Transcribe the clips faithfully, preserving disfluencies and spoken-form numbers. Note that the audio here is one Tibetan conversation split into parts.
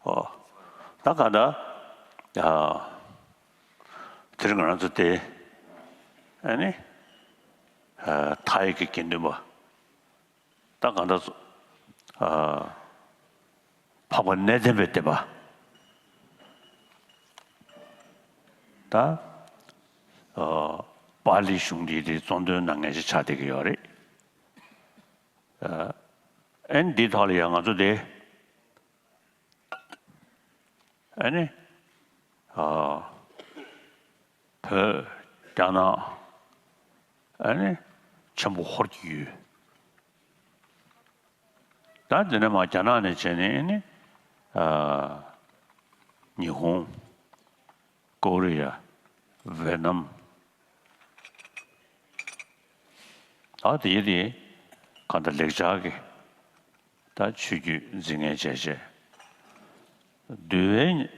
ཨོ། ད་ག་ད། ཨ། དེ་རིང་ང་རང་ཚོ་དེ། ཨ་ནི། ཨ། མཐའ་ཡས་ཀྱི་དགེ་འདུན་པ། ད་གང་ལྟར། ཨ། འཕགས་པ་གནས་བརྟན་པའི་སྡེ་པ། ད། ཨ། པཱ་ལི་གཞུང་འདི་དེ་གཙོ་འདོན་གནང་མཁན་ཞིག་ཆགས་བསྡད་ཀྱི་ཡོད་རེད། ཨ། ཨན་འདིའི་ཐོག་ལ་ཡང་ང་ཚོ་དེ། ཨ་ནི། ཨ། བོད། རྒྱ་ནག་ཨ་ནི། ཆེན་པོ་ཧོར་གྱི་ཡུལ། ད་འདི་ནས་མར་རྒྱ་ནག་ནས་བྱས་ནས་ཨ་ནི། ཨ། ཉི་ཧོང་། ཀོ་རི་ཡ། ཝེ་ནམ། ད་དེ་དེ་གང་ལྟར་ལེགས་སྦྱར་གྱི་ད་ཆོས་བརྒྱུད་འཛིན་མཁན་བྱས་བྱས། འདུལ་བའི་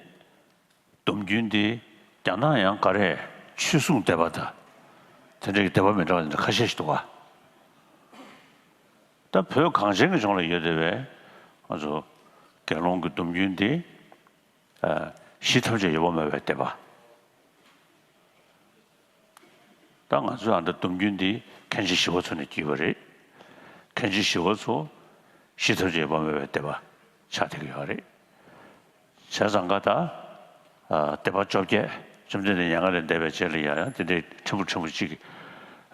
སྡོམ་རྒྱུན་འདི་རྒྱ་ནག་ཡང་ག་རེ་ཆོས་སྲུང་སྡེ་པ་དང་དེ་འདྲའི་སྡེ་པ་མི་འདྲ་བ་འདི་ཁ་ཤས་ཤིག་འདུག་ག་ད་བོད་གངས་ཅན་གྱི་ལྗོངས་ལ་ཡོད་བསྡད་པའི་ང་ཚོ་དགེ་སློང་གི་སྡོམ་རྒྱུན་འདི། ཨ། གཞི་ཐམས་ཅད་ཡོད་པར་སྨྲ་བའི་སྡེ་པ། ད་ང་ཚོའི་ཨ་མདའ་སྡོམ་རྒྱུན་འདི་མཁན་ཆེན་ཞི་བ་འཚོ་ནས་བརྒྱུད་པ་རེད། མཁན་ཆེན་ཞི་བ་འཚོ་གཞི་ཐམས་ཅད་ཡོད་པར་སྨྲ་བའི་སྡེ་པ་ཆགས་བསྡད་ཀྱི་ཡོད་རེད། བྱས་ཙང་ཀ་ད། ཨ། སྡེ་པ་བཅོ་བརྒྱད། བཅོམ་ལྡན་འདས་མྱ་ངན་ལས་འདས་པའི་རྗེས་ལ་ཡང་ཡང་དེ་འདྲའི་ཕྲན་བུ་ཕྲན་བུ་གཅིག་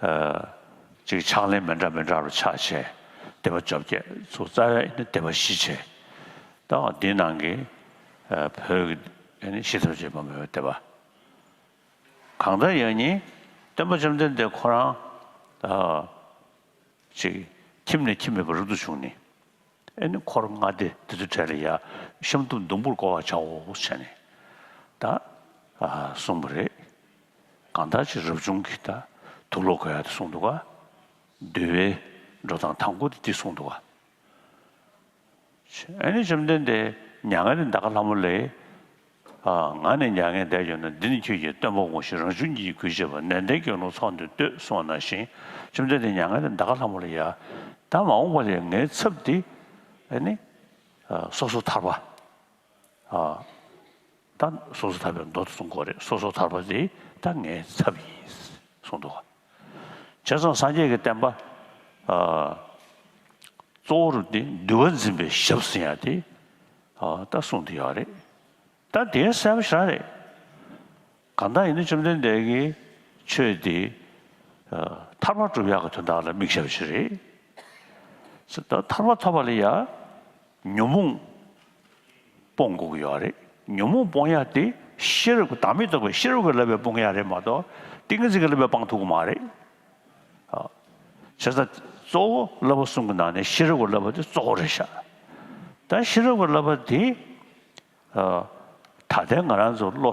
ཨ། གཅིག་ཕྱག་ལེན་མི་འདྲ་མི་འདྲ་རུ་ཆགས་བྱས། སྡེ་པ་བཅོ་བརྒྱད་ཚུར་རྩ་བའི་ནི་སྡེ་པ་བཞི་བྱས། ད་འདི་ནང་གི། ཨ། བོད་ཀྱི་ཨ་ནི་གཞི་ཐམས་ཅད་ཡོད་པར་སྨྲ་བའི་སྡེ་པ། གང་ལྟར་ཡང་ནི་སྟོན་པ་བཅོམ་ལྡན་འདས་ཁོ་རང་། ཨ། ཅིག་ཁྱིམ་ནས་ཁྱིམ་མེད་པར་རབ་ཏུ་བྱུང་ནས། ཨ་ནི་འཁོར་ལྔ་སྡེ་དེ་ཚོའི་གྲས་ལ་ཡ་ཤམ་ཐབས་ཟླུམ་པོར་བགོ་བར་བྱའོ་ཟེར་ནས་ད། ཨ། གསུངས་པ་རེད། གང་ལྟར་ཅིག་རབ་བྱུང་གི་ད་དུག་ལོག་གོན་ཡག་དེ་གསུངས་འདུག་ག་འདུལ་བའི་འགྲོ་སྟངས་དང་པོ་དེ་འདི་གསུངས་འདུག་ག་ཨ་ནི་བཅོམ་ལྡན་འདས་མྱ་ངན་ལས་འདའ་ཁ་ལྷ་མོ་ལས། ཨ། ང་ནི་མྱ་ངན་འདས་གྱུར་ན། འདི་ནི་ཁྱོད་ཀྱི་སྟོན་པ་འོང་ཞིང་། རང་བྱུང་ཉིད་ཀྱིས་གུས་བྱེད་པ། ནན་ཏན་གྱིས་ནི་ཚོགས་འདི་བསྟོད། གསུངས་པ་ནང་བཞིན་བཅོམ་ལྡན་འདས་མྱ་ངན་ལས་འདའ་ཁ་ལྷ་མོ་ལ་ཡ། ད་མ་འོངས་པ་ལ་ཡ་ངའི་ཚབ་འདི་ཨ་ནི། ཨ། སོ་སོ་ཐར་པ། ཨ། ད་སོ་སོ་ཐར་པའི་མདོ་དེ་གསུང་གི་ཡོད་རེད། སོ་སོ་ཐར་པ་དེ་ད་ངའི་ཚབ་ཡིན་གསུངས་འདུག་ག་བྱས་ཙང་སངས་རྒྱས་ཀྱི་བསྟན་པ། ཨ། གཙོ་བོ་རུ་དེ་འདུལ་བ་འཛིན་པའི་ཞབས་ཟིན་ཡ་དེ། ཨ། ད་གསུངས་བསྡད་ཡོད་རེད། ད་དེ་གསལ་པོ་ཞེ་དྲག་རེད། གང་ལྟར་ཡིན་ན་བཅོམ་ལྡན་འདས་ཀྱིས་ཆོས་དེ། ཨ། ཐར་པ་སྒྲུབ་ཡག་གི་དོན་དག་ལ་དམིགས་བཞག་པ་ཞིག་རེད། ད་ཐར་པ་ཐོབ་པ་ལ་ཡ། ཉོན་མོངས་སྤོང་དགོས་ཀྱི་ཡོད་རེད། ཉོན་མོངས་སྤོང་ཡ་དེ་ཤེས་རབ་ཀྱི་བདག་མེད་རྟོགས་པའི་ཤེས་རབ་ཀྱི་བསླབ་པས་སྤོང་ཡ་རེད་མ་གཏོགས་ཏིང་ངེ་འཛིན་གྱི་བསླབ་པས་སྤང་ཐུབ་ཀྱི་མ་རེད། ཨ། བྱས་ཙང་གཙོ་བོ་བསླབ་པ་གསུམ་གྱི་ནང་ནས་ཤེས་རབ་ཀྱི་བསླབ་པ་དེ་གཙོ་བོ་རེད་ཤག་ད་ཤེས་རབ་ཀྱི་བསླབ་པ་དེ། ཨ། ད་ལྟའི་ང་རང་ཚོ་བློ་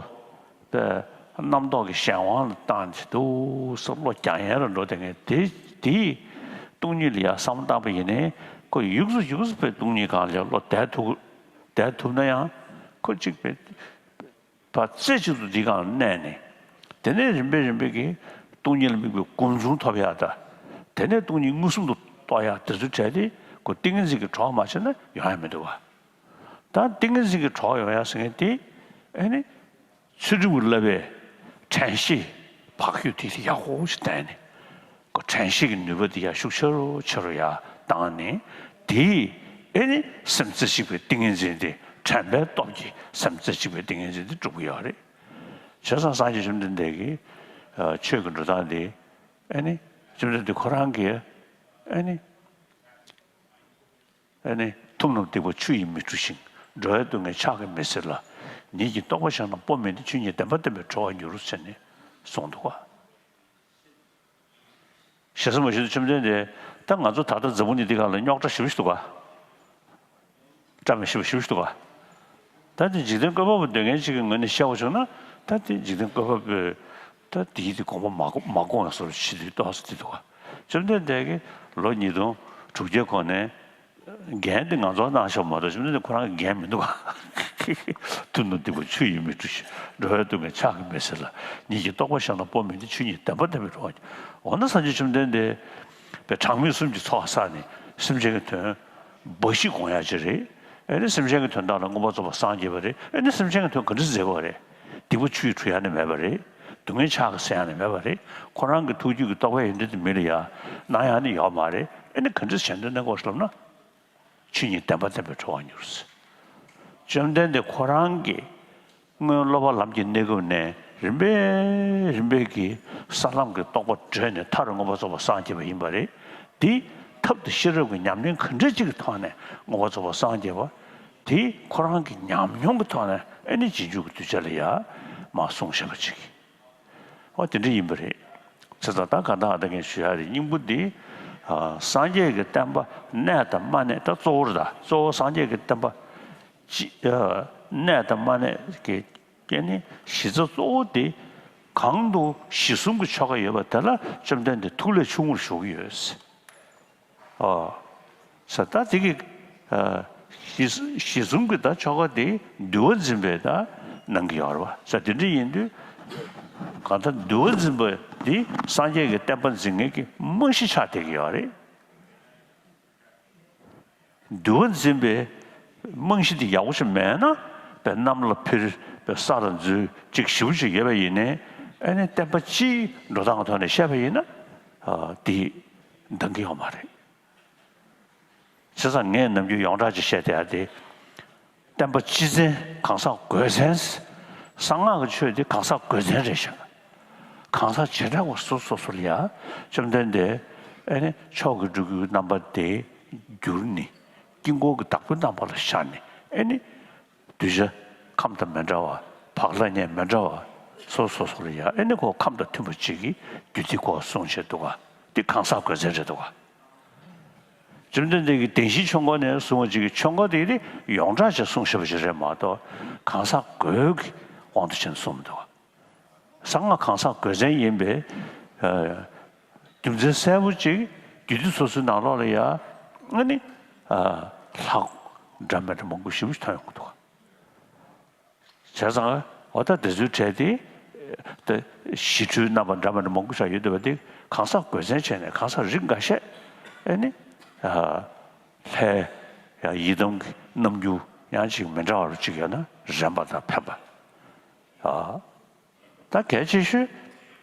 དེ་རྣམ་རྟོག་གི་གཞན་དབང་ལ་བཏང་བྱས་འདུག་སེ་བློ་རྒྱག་ཡན་ལ་འགྲོ་བསྡད་མཁན་དེ། དེས་སྟོང་ཉིད་ལ་ཡང་བསམ་བློ་བཏང་པ་ཡིན་ནའི་ཁོ་ཡུགས་སུ་ཡུགས་སུ་བས་སྟོང་ཉིད་སྒང་ལ་བློ་བསྡད་ཐུབ། བསྡད་ཐུབ་ན་ཡང་ཁོ་གཅིག་པའི་བར་རྩེ་གཅིག་ཏུ་འདི་སྒང་ལ་གནས་ནས། དེ་ནས་རིམ་པས་རིམ་པས་ཀྱིས་སྟོང་ཉིད་ལ་དམིགས་པའི་སྒོམ་བྱུང་ཐོབ་ཡག་དང་། དེ་ནས་སྟོང་ཉིད་མངོན་སུམ་དུ་རྟོགས་ཡག་དེ་ཚོའི་གྲས་དེ་ཁོ་ཏིང་ངེ་འཛིན་གྱི་གྲོགས་མ་བྱས་ན་ཡོང་ཡ་མི་འདུག་བ། ད་ཏིང་ངེ་འཛིན་གྱི་གྲོགས་ཡོང་ཡ་ཟེར་མཁན་དེ་ཨ་ནི་ཚུལ་ཁྲིམས་ཀྱི་བསླབ་པའི་དྲན་ཤེས་བག་ཡོད་དེ་ཡག་པོ་ཞིག་བསྟེན་ནས། ཁོ་དྲན་ཤེས་ཀྱི་ནུས་པ་དེ་ཡར་ཤུགས་ཆེ་རུ་ཆེ་རུ་ཡར་བཏང་ནས། དེས་ཨེ་ནི་སེམས་རྩེ་གཅིག་པའི་ཏིང་ངེ་འཛིན་དེ། དྲན་པའི་སྟོབས་ཀྱིས་སེམས་རྩེ་གཅིག་པའི་ཏིང་ངེ་འཛིན་དེ་འགྲུབ་ཀྱི་ཡོད་རེད། བྱས་ཙང་སངས་རྒྱས་བཅོམ་ལྡན་འདས་ཀྱི་ཨ་ཆོས་ཀྱི་འགྲོ་སྟངས་དེ་ཨེ་ནི་བཅོམ་ལྡན་འདས་ཁོ་རང་གིས་ཨེ་ནི་ཨེ་ནི་མཐུན་རྣམས་སྡིག་པ་ཆུ་ཡིས་མི་འཁྲུ་ཞིང་། འགྲོ་བའི་སྡུག་བསྔལ་ཕྱག་གིས་མི་སེལ་ལ། ཉིད་ཀྱི་རྟོགས་པ་གཞན་དང་སྤོ་མིན་ཏེ། ཆོས་ཉིད་བདེན་པར་བསྟན་པས་གྲོལ་བར་འགྱུར་ཟེར་ནས་གསུངས་འདུག་ག་ཞེ་ས་མ་ཞུ་བཅོམ་ལྡན་འདས་ད་ང་ཚོ་ད་ལྟ་འཛམ་བུ་གླིང་འདི་སྒང་ལ་རྙོག་དྲ་ཞེ་པོ་ཞིག་འདུག་ག་བཀྲ་མི་ཤིས་པ་ཞེ་པོ་ཞིག་འདུག་ག་ད་དེ་འཇིག་རྟེན་བཀོད་པ་པོ་འདོད་མཁན་ཅིག་གི་ངོས་ནས་བཤད་པ་བྱུང་ན། ད་དེ་འཇིག་རྟེན་བཀོད་པ་པོས་ད་དེའི་དེ་དགོངས་པ་མ་གོ་མ་དགོངས་ཡ་བཟོ་འདྲ་ཞིག་འདུག་ཏོག་ཙམ་དེ་འདུག་ག་བཅོམ་ལྡན་འདས་ཀྱིས་ལོ་ཉིས་སྟོང་དྲུག་བརྒྱའི་གོང་ནས། འགན་དེ་ང་ཚོར་གནང་ཤོག་མ་གཏོགས་བཅོམ་ལྡན་འདས་ཁོ་རང་གི་འགན་མི་འདུག་ག་མཐུན་དང་སྡིག་པ་ཆུ་ཡིས་མི་འཁྲུ་ཞིང་། འགྲོ་བའི་སྡུག་བསྔལ་ཕྱག་གིས་མི་སེལ་ལ། ཉིད་ཀྱི་རྟོགས་པ་གཞན་དང་སྤོ་མིན་ཏེ། ཆོས་ཉིད་བདེན་པར་བསྟན་པས་གྲོལ་བར་འགྱུར། འོ་ན་སངས་རྒྱས་བཅོམ་ལྡན་འདས་པའི་གྲངས་མེད་གསུམ་གྱི་ཚོགས་བསགས་ནས་སེམས་ཅན་གྱི་དོན་འབའ་ཞིག་དགོངས་ཡག་ཅིག་རེད། ཨེ་ནི་སེམས་ཅན་གྱི་དོན་དག་ལ་མངོན་པར་རྫོགས་པར་སངས་རྒྱས་པ་རེད། ཨེ་ནི་སེམས་ཅན་གྱི་དོན་ག་འདྲ་མཛད་དགོས་རེད། སྡིག་པ་ཆུ་ཡིས་འཁྲུ་ཡ་ནི་མེད་པ་རེད། སྡུག་བསྔལ་ཕྱག་གིས་སེལ་ཡ་ནི་མེད་པ་རེད། ཁོ་རང་གི་ཐུགས་རྒྱུད་ཀྱི་རྟོགས་པའི་ཡོན་ཏན་དེ་མི་ལ་ཡ་གནང་ཡ་ནི་ཡོད་མ་རེད། ཨེ་ནི་ག་འདྲ་བྱས་ནས་གནང་དགོས་ལབ་ན། ཆོས་ཉིད་བདེན་པ་བསྟན་པའི་གྲོགས་ཉུལ། བཅོམ་ལྡན་འདས་ཁོ་རང་གིས་སྔོན་སློབ་པ་ལམ་གྱི་གནས་སྐབས་ནས་རིམ་པས་རིམ་པས་ཀྱིས་ས་ལམ་གྱི་རྟོགས་པ་བགྲོད་ནས་མཐར་མངོན་པར་རྫོགས་པར་སངས་རྒྱས་པ་ཡིན་པ་རེད། དེ་ཐབས་དང་ཤེས་རབ་ཀྱི་ཉམས་ལེན་ག་འདྲ་ཅིག་གི་ཐོག་ནས་མངོན་པར་རྫོགས་པར་སངས་རྒྱས་པ་དེ་ཁོ་རང་གི་ཉམས་མྱོང་གི་ཐོག་ནས་ཨེ་ནི་རྗེས་འཇུག་གི་གདུལ་བྱ་ལ་ཡ་མར་གསུངས་བཞག་པ་ཅིག་འོ་དེ་འདྲ་ཡིན་པ་རེད། བྱས་ཙང་ད་ག་ད་ཨ་ད་ངས་ཞུ་ཡ་རེད། སྙིང་པོ་འདི། ཨ། སངས་རྒྱས་ཀྱི་བསྟན་པ་གནས་དང་མ་གནས། ད་གཙོ་བོར་ད་གཙོ་བོ་སངས་རྒྱས་ཀྱི་བསྟན་པ་ཅི། ཨ། གནས་དང་མ་གནས་ཀྱི་རྐྱེན་ནི་གཞི་རྩ་གཙོ་བོ་དེ་གང་དུ་གཞི་གསུམ་གྱི་ཆོ་ག་ཡོད་པ་དེ་ལ་བཅོམ་ལྡན་འདས་ཐུགས་ལས་ཆུང་ངུར་བཞུགས་ཀྱི་ཡོད། ཨོ། ས་ད་དེ་གི། ཨ། གཞི་གཞི་གསུམ་གྱི་ད་ཆོ་ག་དེ་འདུལ་བ་འཛིན་པས་ད་གནང་གི་ཡོད་རེད་བ། ས་དེ་འདྲ་ཡིན་དུས། གང་ལྟར་འདུལ་བ་འཛིན་པ་འདི་སངས་རྒྱས་ཀྱི་བསྟན་པ་འཛིན་མཁན་གྱི་རྨང་གཞི་ཆགས་བསྡད་ཀྱི་ཡོད་རེད། འདུལ་བ་འཛིན་པའི་རྨང་གཞི་འདི་ཡག་པོ་ཞིག་མེད་ན། པའི་གནམ་ལ་འཕུར། པའི་ས་ལ་འཛུལ། ཅིག་ཞེ་པོ་ཅིག་ཡོད་པ་ཡིན་ནའི། ཨ་ནི་བསྟན་པ་སྤྱིའི་འགྲོ་སྟངས་ཀྱི་ཐོག་ནས་བཤད་པ་ཡིན་ན། ཨ། འདི་འདང་གི་ཡོད་མ་རེད། བྱས་ཙང་ངས་ནམ་རྒྱུན་ཡོངས་གྲགས་ཅིག་བཤད་བསྡད་ཡ་དེ། བསྟན་པ་སྤྱི་བཙན་གང་ཟག་དགོས་བཙན། གསང་སྔགས་ཀྱི་ཆོས་དེ་གང་ཟག་དགོས་བཙན་རེད་ཤག་གང་ཟག་བྱེ་བྲག་པ་སོ་སོ་སོ་ལ་ཡ་བཅོམ་ལྡན་འདས་ཨེ་ནི་མཆོག་གི་སྤྲུལ་སྐུའི་རྣམ་པ་དེ་བསྒྱུར་ནས། དཀྱིལ་འཁོར་གྱི་བདག་པོའི་རྣམ་པ་ལ་ཤར་ནས། ཨེ་ནི་གདུལ་བྱ་ཁམས་དང་མི་འདྲ་བ། བག་ལ་ཉལ་མི་འདྲ་བ་སོ་སོ་སོ་ལ་ཡ་ཨེ་ནི་ཁོ་ཁམས་དང་མཐུན་པ་ཅིག་གི་རྒྱུད་སྡེ་ཁོ་གསུངས་བྱས་འདུག་ག་འདི་གང་ཟག་དགོས་བཙན་རེད་འདུག་ག་བཅོམ་ལྡན་འདས་ཀྱིས་བདེན་བཞིའི་ཆོས་འཁོར་ནས་གསུངས་པ་ཅིག་གི་ཆོས་འཁོར་དེ་ནི་ཡོངས་གྲགས་ཅིག་གསུངས་བཞག་པ་ཅིག་རེད་མ་གཏོགས། གང་ཟག་དགོས་ཀྱི་དབང་དུ་བྱས་ནས་གསུངས་མི་འདུག་གསང་སྔགས་གང་ཟག་དགོས་བཙན་ཡིན་པའི། ཨ། རྒྱུ་མཚན་གསལ་པོ་ཅིག་རྒྱུད་སྡེ་སོ་སོའི་ནང་ལོགས་ལ་ཡ་ཨ་ནི། ཨ། ལྷག་འདྲ་མི་འདྲ་མང་པོ་ཞེ་པོ་ཞིག་ཐོན་ཡོང་གི་འདུག་བྱས་ཙང་འོ་ད་དེ་ཚོའི་གྲས་དེ། ད་ཞི་ཁྲོའི་རྣམ་པ་འདྲ་མི་འདྲ་མང་པོ་ཞིག་ཡོད་འདུག་པ་དེ་གང་ཟག་དགོས་བཙན་བྱས་ནས་གང་ཟག་རིགས་འགའ་ཤས་ཨེ་ནི། ཨ། ལྷའི་ཡང་ཡི་དམ་གྱི་རྣམ་འགྱུར་ཡང་ཅིག་མི་འདྲ་བ་རུ་ཅིག་ཡོད་ན་རན་པ་དང་ཕན་པ། ཨ། ད་གལ་ཆེ་ཤོས་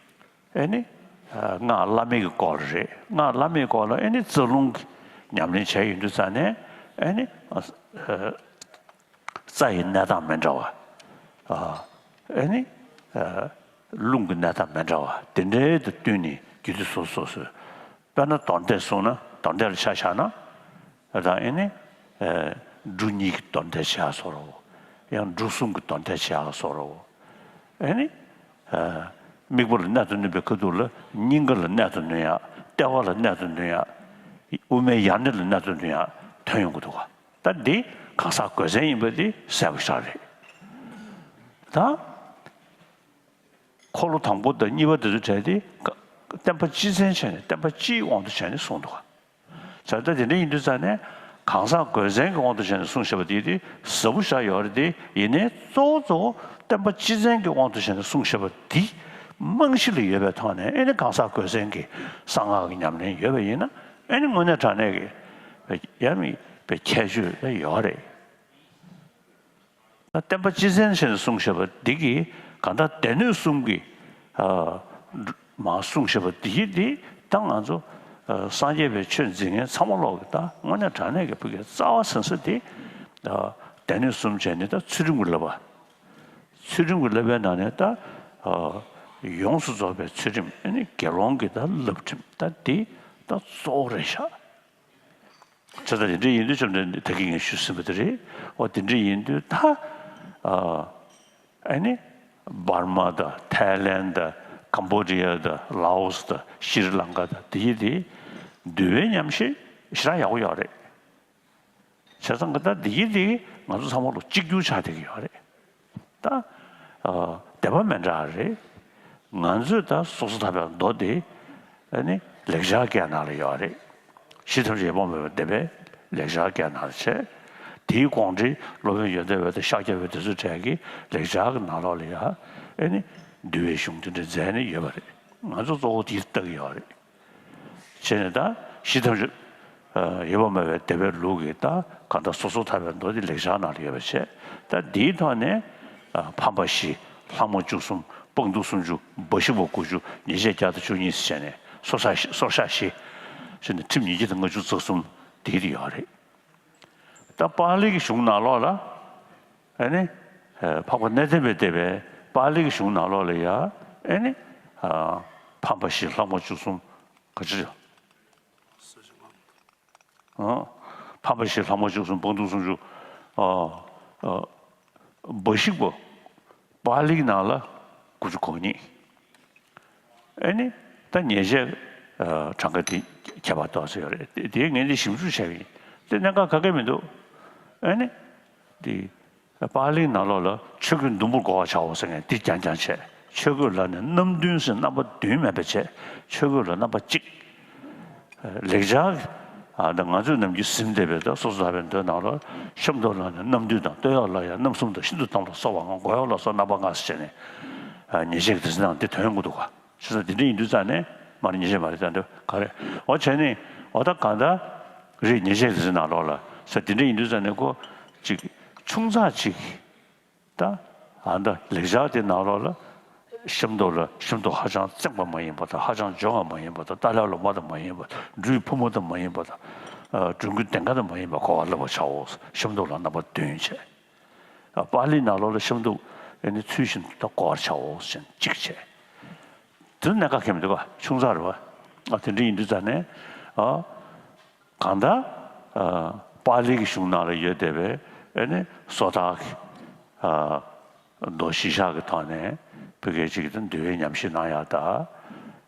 ཨེ་ནི། ཨ། སྔགས་བླ་མེད་ཀྱི་སྐོར་རེད། སྔགས་བླ་མེད་སྐོར་ལ་ཨེ་ནི་རྩ་རླུང་གི་ཉམས་ལེན་བྱས་ཡོང་དུས་ཙ་ནས་ཨེ་ནི། ཨ། རྩ་ཡི་གནས་སྟངས་མི་འདྲ་བ། ཨ། ཨེ་ནི། ཨ། རླུང་གི་གནས་སྟངས་མི་འདྲ་བ་དེ་འདྲའི་དང་བསྟུན་ནས་རྒྱུད་སྡེ་སོ་སོ་སོ་སོའི། དཔེར་ན་མདོ་སྡེ་གསུངས་ན་མདོ་སྡེ་ལ་ཆ་བཞག་ན། ད་ཨེ་ནི། ཨ། འབྲུ་གཉིས་ཀྱི་མདོ་སྡེ་བྱེད་ཡག་བཟོ་འདྲ་བོ། ཡང་འབྲུ་གསུམ་གྱི་མདོ་སྡེ་བྱེད་ཡག་བཟོ་འདྲ་བོ། ཨེ་ནི། ཨ། དམིགས་པ་ལ་གནད་དུ་བསྣུན་པའི་ཁ་ཐུག་ལ་སྙིང་ག་ལ་གནད་དུ་བསྣུན་ཡག་ལྟེ་བ་ལ་གནད་དུ་བསྣུན་ཡག་དབུ་མའི་ཡར་སྣེ་ལ་གནད་དུ་བསྣུན་ཡག་ཐོན་ཡོང་གི་འདུག་ག་ད་འདི་གང་ཟག་དགོས་བཙན་ཡིན་པ་འདི་གསལ་པོ་ཞིག་རེད། ད་འཁོར་ལོ་དང་པོ་དང་གཉིས་པ་དེ་ཚོའི་གྲས་དེ་བསྟན་པ་སྤྱི་བཙན་བྱས་ནས་བསྟན་པ་སྤྱིའི་དབང་དུ་བྱས་ནས་གསུངས་འདུག་ག་བྱས་ཙང་དེ་འདྲ་ཡིན་དུས་ཙ་ནས་གང་ཟག་དགོས་བཙན་གྱི་དབང་དུ་བྱས་ནས་གསུངས་བཞག་པ་དེ་དེ་ཟབ་པོ་ཞིག་ཡོད་རེད་དེ། ཡིན་ནའི་གཙོ་བོ་གཙོ་བོ་བསྟན་པ་སྤྱི་བཙན་གྱི་དབང་དུ་བྱས་ནས་གསུངས་བཞག་པ་དེ་རྨང་གཞི་ལ་ཡོད་པའི་ཐོག་ནས་ཨེ་ནི་གང་ཟག་དགོས་བཙན་གྱི་གསང་སྔགས་ཀྱི་ཉམས་ལེན་ཡོད་པ་ཡིན་ན་ཨེ་ནི་དངོས་གནས་དྲང་གནས་ཀྱི་ཡ་མི་པའི་ཁྱད་ཆོས་ཡོད་རེད། བསྟན་པ་སྤྱི་བཙན་བྱས་ནས་གསུངས་བཞག་པ་འདི་གིས་གང་ལྟར་སྡེ་སྣོད་གསུམ་གྱི། ཨ། མར་གསུངས་བཞག་པ་འདི་གིས་འདི་ད་ང་ཚོ། ཨ། སངས་རྒྱས་པའི་ཆོས་འཛིན་མཁན་ཚང་མ་ལོག་གི་ད་དངོས་གནས་དྲང་གནས་ཀྱི་བོད་ཀྱི་རྩ་བ་ཟེར་ས་དེ། ཨ། སྡེ་སྣོད་གསུམ་བྱས་ནས་ད་ཚུལ་ཁྲིམས་ཀྱི་བསླབ་པ། ཚུལ་ཁྲིམས་ཀྱི་བསླབ་པའི་ནང་ནས་ད། ཨ། ཡོངས་སུ་རྫོགས་པའི་ཚུལ་ཁྲིམས་ཨ་ནི་དགེ་སློང་གི་ད་བསླབ་ཁྲིམས་ད་འདི་ད་གཙོ་བོ་རེད་ཤག་བྱས་ཙང་དེ་འདྲ་ཡིན་དུས་བཅོམ་ལྡན་འདས་ད་གིན་ངས་ཞུས་ཟིན་པ་དེ་རེད། འོ་དེ་འདྲ་ཡིན་དུས་ད། ཨ། ཨ་ནི། འབར་མ་དང་ཐའི་ལེན་དང་ཀམ་བོ་ཌི་ཡ་དང་ལའོ་སི་དང་ཤྲི་ལང་ཀ་དང་དེ་ཡི་དེ་འདུལ་བའི་ཉམས་ཞིབ་ཞེ་དྲག་ཡག་པོ་ཡོད་རེད། བྱས་ཙང་གི་ད་དེ་ཡི་དེ་ང་ཚོ་ཚང་མ་ལོ་གཅིག་གྱུར་ཆགས་བསྡད་ཀྱི་ཡོད་རེད། ད། ཨ། སྡེ་པ་མི་འདྲ་རེད། ང་ཚོས་ད་སོ་སོ་ཐར་པའི་མདོ་དེ་ཨ་ནི་ལེགས་སྦྱར་སྐད་ནང་ལ་ཡོད་རེད། ཞི་ཐམས་ཅད་ཡིད་སྤོང་མེད་པའི་སྡེ་པས་ལེགས་སྦྱར་སྐད་ནང་ལ་བྱས། དེའི་དགོངས་འགྲེལ་སློབ་དཔོན་ཡོན་ཏན་འོད་དང་ཤཱཀྱ་འོད་དེ་ཚོའི་གྲས་ཀྱིས་ལེགས་སྦྱར་གྱི་ནང་ལོགས་ལ་ཡ་ཨ་ནི་འདུལ་བའི་གཞུང་དེ་འདྲ་མཛད་ནས་ཡོད་པ་རེད། ང་ཚོ་གཙོ་བོ་དེ་ལྟ་གི་ཡོད་རེད། བྱས་ནས་ད་ཞི་ཐམས་ཅད་ ཡོད་པ་མེད་པའི་བདེ་བའི་ལུགས་ཀྱི་ད་གང་ལྟར་སོ་སོར་ཐར་པའི་མདོ་འདི་ལེགས་སྦྱར་ནང་ལ་ཡོད་པ་བྱས། ད་འདིའི་ཐོག་ནས་ཕམ་པ་བཞི། ལྷག་མ་བཅུ་གསུམ། སྤངས་བསྡུས་སུམ་ཅུ། འབའ་ཞིག་པ་དགུ་བཅུ། ཉེས་བྱས་བརྒྱ་དང་བཅུ་གཉིས་ཟེར་བྱས་ནས་སོར་བཤགས་སོར་བཤགས་བཞི་ཟེར་ནས་ཁྲིམས་ཉིས་བརྒྱ་དང་ལྔ་བཅུ་རྩ་གསུམ་འདི་འདི་ཡོད་རེད། ད་པཱ་ལི་གི་གཞུང་ནང་ལོགས་ལ་ཨེ་ནི། འཕགས་པ་གནས་བརྟན་པས་གཏད་པའི་པཱ་ལི་གི་གཞུང་ནང་ལོགས་ལ་ཡ་ཨེ་ནི། ཕམ་པ་བཞི། ལྷག་མ་བཅུ་གསུམ། ག་ཅི། ཕམ་པ་བཞི། ལྷག་མ་བཅུ་གསུམ། སྤངས་བསྡུས་སུམ་ཅུ། འབའ་ཞིག་པ། པཱ་ལིའི་ནང་ལ་དགུ་བཅུ་གོ་གཉིས། ཨེ་ནི། ད་ཉེས་བྱས་གྲངས་ཀ་དེ་ཁྱད་པར་ཏོག་ཙམ་ཡོད་རེད། དེ་ངས་འདི་ཞིབ་འཇུག་བྱས་པ་ཡིན། དེ་གནད་འགག་ག་གེ་མི་འདུག་ཨེ་ནི། དེ། པཱ་ལིའི་ནང་ལོགས་ལ་ཆོས་གོས་ཟླུམ་པོར་བགོ་བར་བྱའོ་ཟེར་མཁན་འདི་རྐྱང་རྐྱང་བྱས། ཆོས་གོས་ལ་ནི་རྣམ་བདུན་ཟེར། རྣམ་པ་བདུན་མེད་པ་བྱས། ཆོས་གོས་ལ་རྣམ་པ་གཅིག་ལེགས་སྦྱར་ཨ་ད་ང་ཚོས་ནམ་རྒྱུན་ཟིན་བསྡད་པའི་ད་སོ་སོ་ཐར་པའི་མདོའི་ནང་ལ་ཤམ་ཐབས་ལ་ནི་རྣམ་བདུན་དང་། སྟོད་གཡོགས་ལ་ཡང་རྣམ་གསུམ་དང་། ཤིན་ཏུ་དམ་ལ་སོགས་པ་ལྔ། མགོ་གཡོགས་ལ་སོགས་རྣམ་པ་ལྔ་ཟེར་བྱས་ནས་ཉེས་བྱས་ཀྱི་དེ་ཚོ་ནང་འདི་དོན་ཡོང་གི་འདུག་ག་བྱས་ཙང་དེ་འདྲ་ཡིན་དུས་ཙང་ནས་མ་རེད། ཉེས་བྱས་མ་རེད། ད་འདི་ག་རེ་འོ་བྱས་ནས་འོ་ད་གང་ལྟར་རེད། ཉེས་བྱས་དེ་ཚོའི་ནང་ལོགས་ལ་ས་དེ་འདྲ་ཡིན་དུས་ཙང་ནས་ཁོ་ཅིག་ཆུང་ཙག་ཅིག་ད་ཨ་ད་ལེགས་སྦྱར་དེ་ནང་ལོགས་ལ་ཤམ་ཐབས་ལ་ཤམ་ཐབས་ཧ་ཅང་བཙེམས་པ་མ་ཡིན་པ་དང་། ཧ་ཅང་འཇོང་བ་མ་ཡིན་པ་དང་། ཏཱ་ལའི་ལོ་མ་དང་མ་ཡིན་པ། སྦྲུལ་ཕུབ་མ་དང་མ་ཡིན་པ་དང་། སྦྲུལ་མགོའི་གདེངས་ཀ་དང་མ་ཡིན་པ་བགོ་བར་བསླབ་པར་བྱའོ། ཤམ་ཐབས་ལ་རྣམ་པ་བདུན་བྱས། པཱ་ལིའི་ནང་ལོགས་ལ་ཤམ་ཐབས་ཨེ་ནི་ཚུལ་བཞིན་དུ་བགོ་བར་བྱའོ་ཟེར་གཅིག་བྱས། དེ་གནད་འགག་གང་ཡང་མི་འདུག་ག་ཆུང་ཙག་རེད་བ། ཨ་དེ་འདྲ་ཡིན་དུས་ཙང་ནས་ཨ་གང་ལྟར་ཨ་པཱ་ལི་གི་གཞུང་ནང་ལ་ཡོད་བསྡད་པའི་ཨེ་ནི་སོ་ཐར་གྱི་ཨ་མདོ་གཞི་བཞག་གི་ཐོག་ནས་བོད་སྐད་ཅིག་གི་འདུལ་བའི་ཉམས་བཞེས་གནང་ཡག་དང་།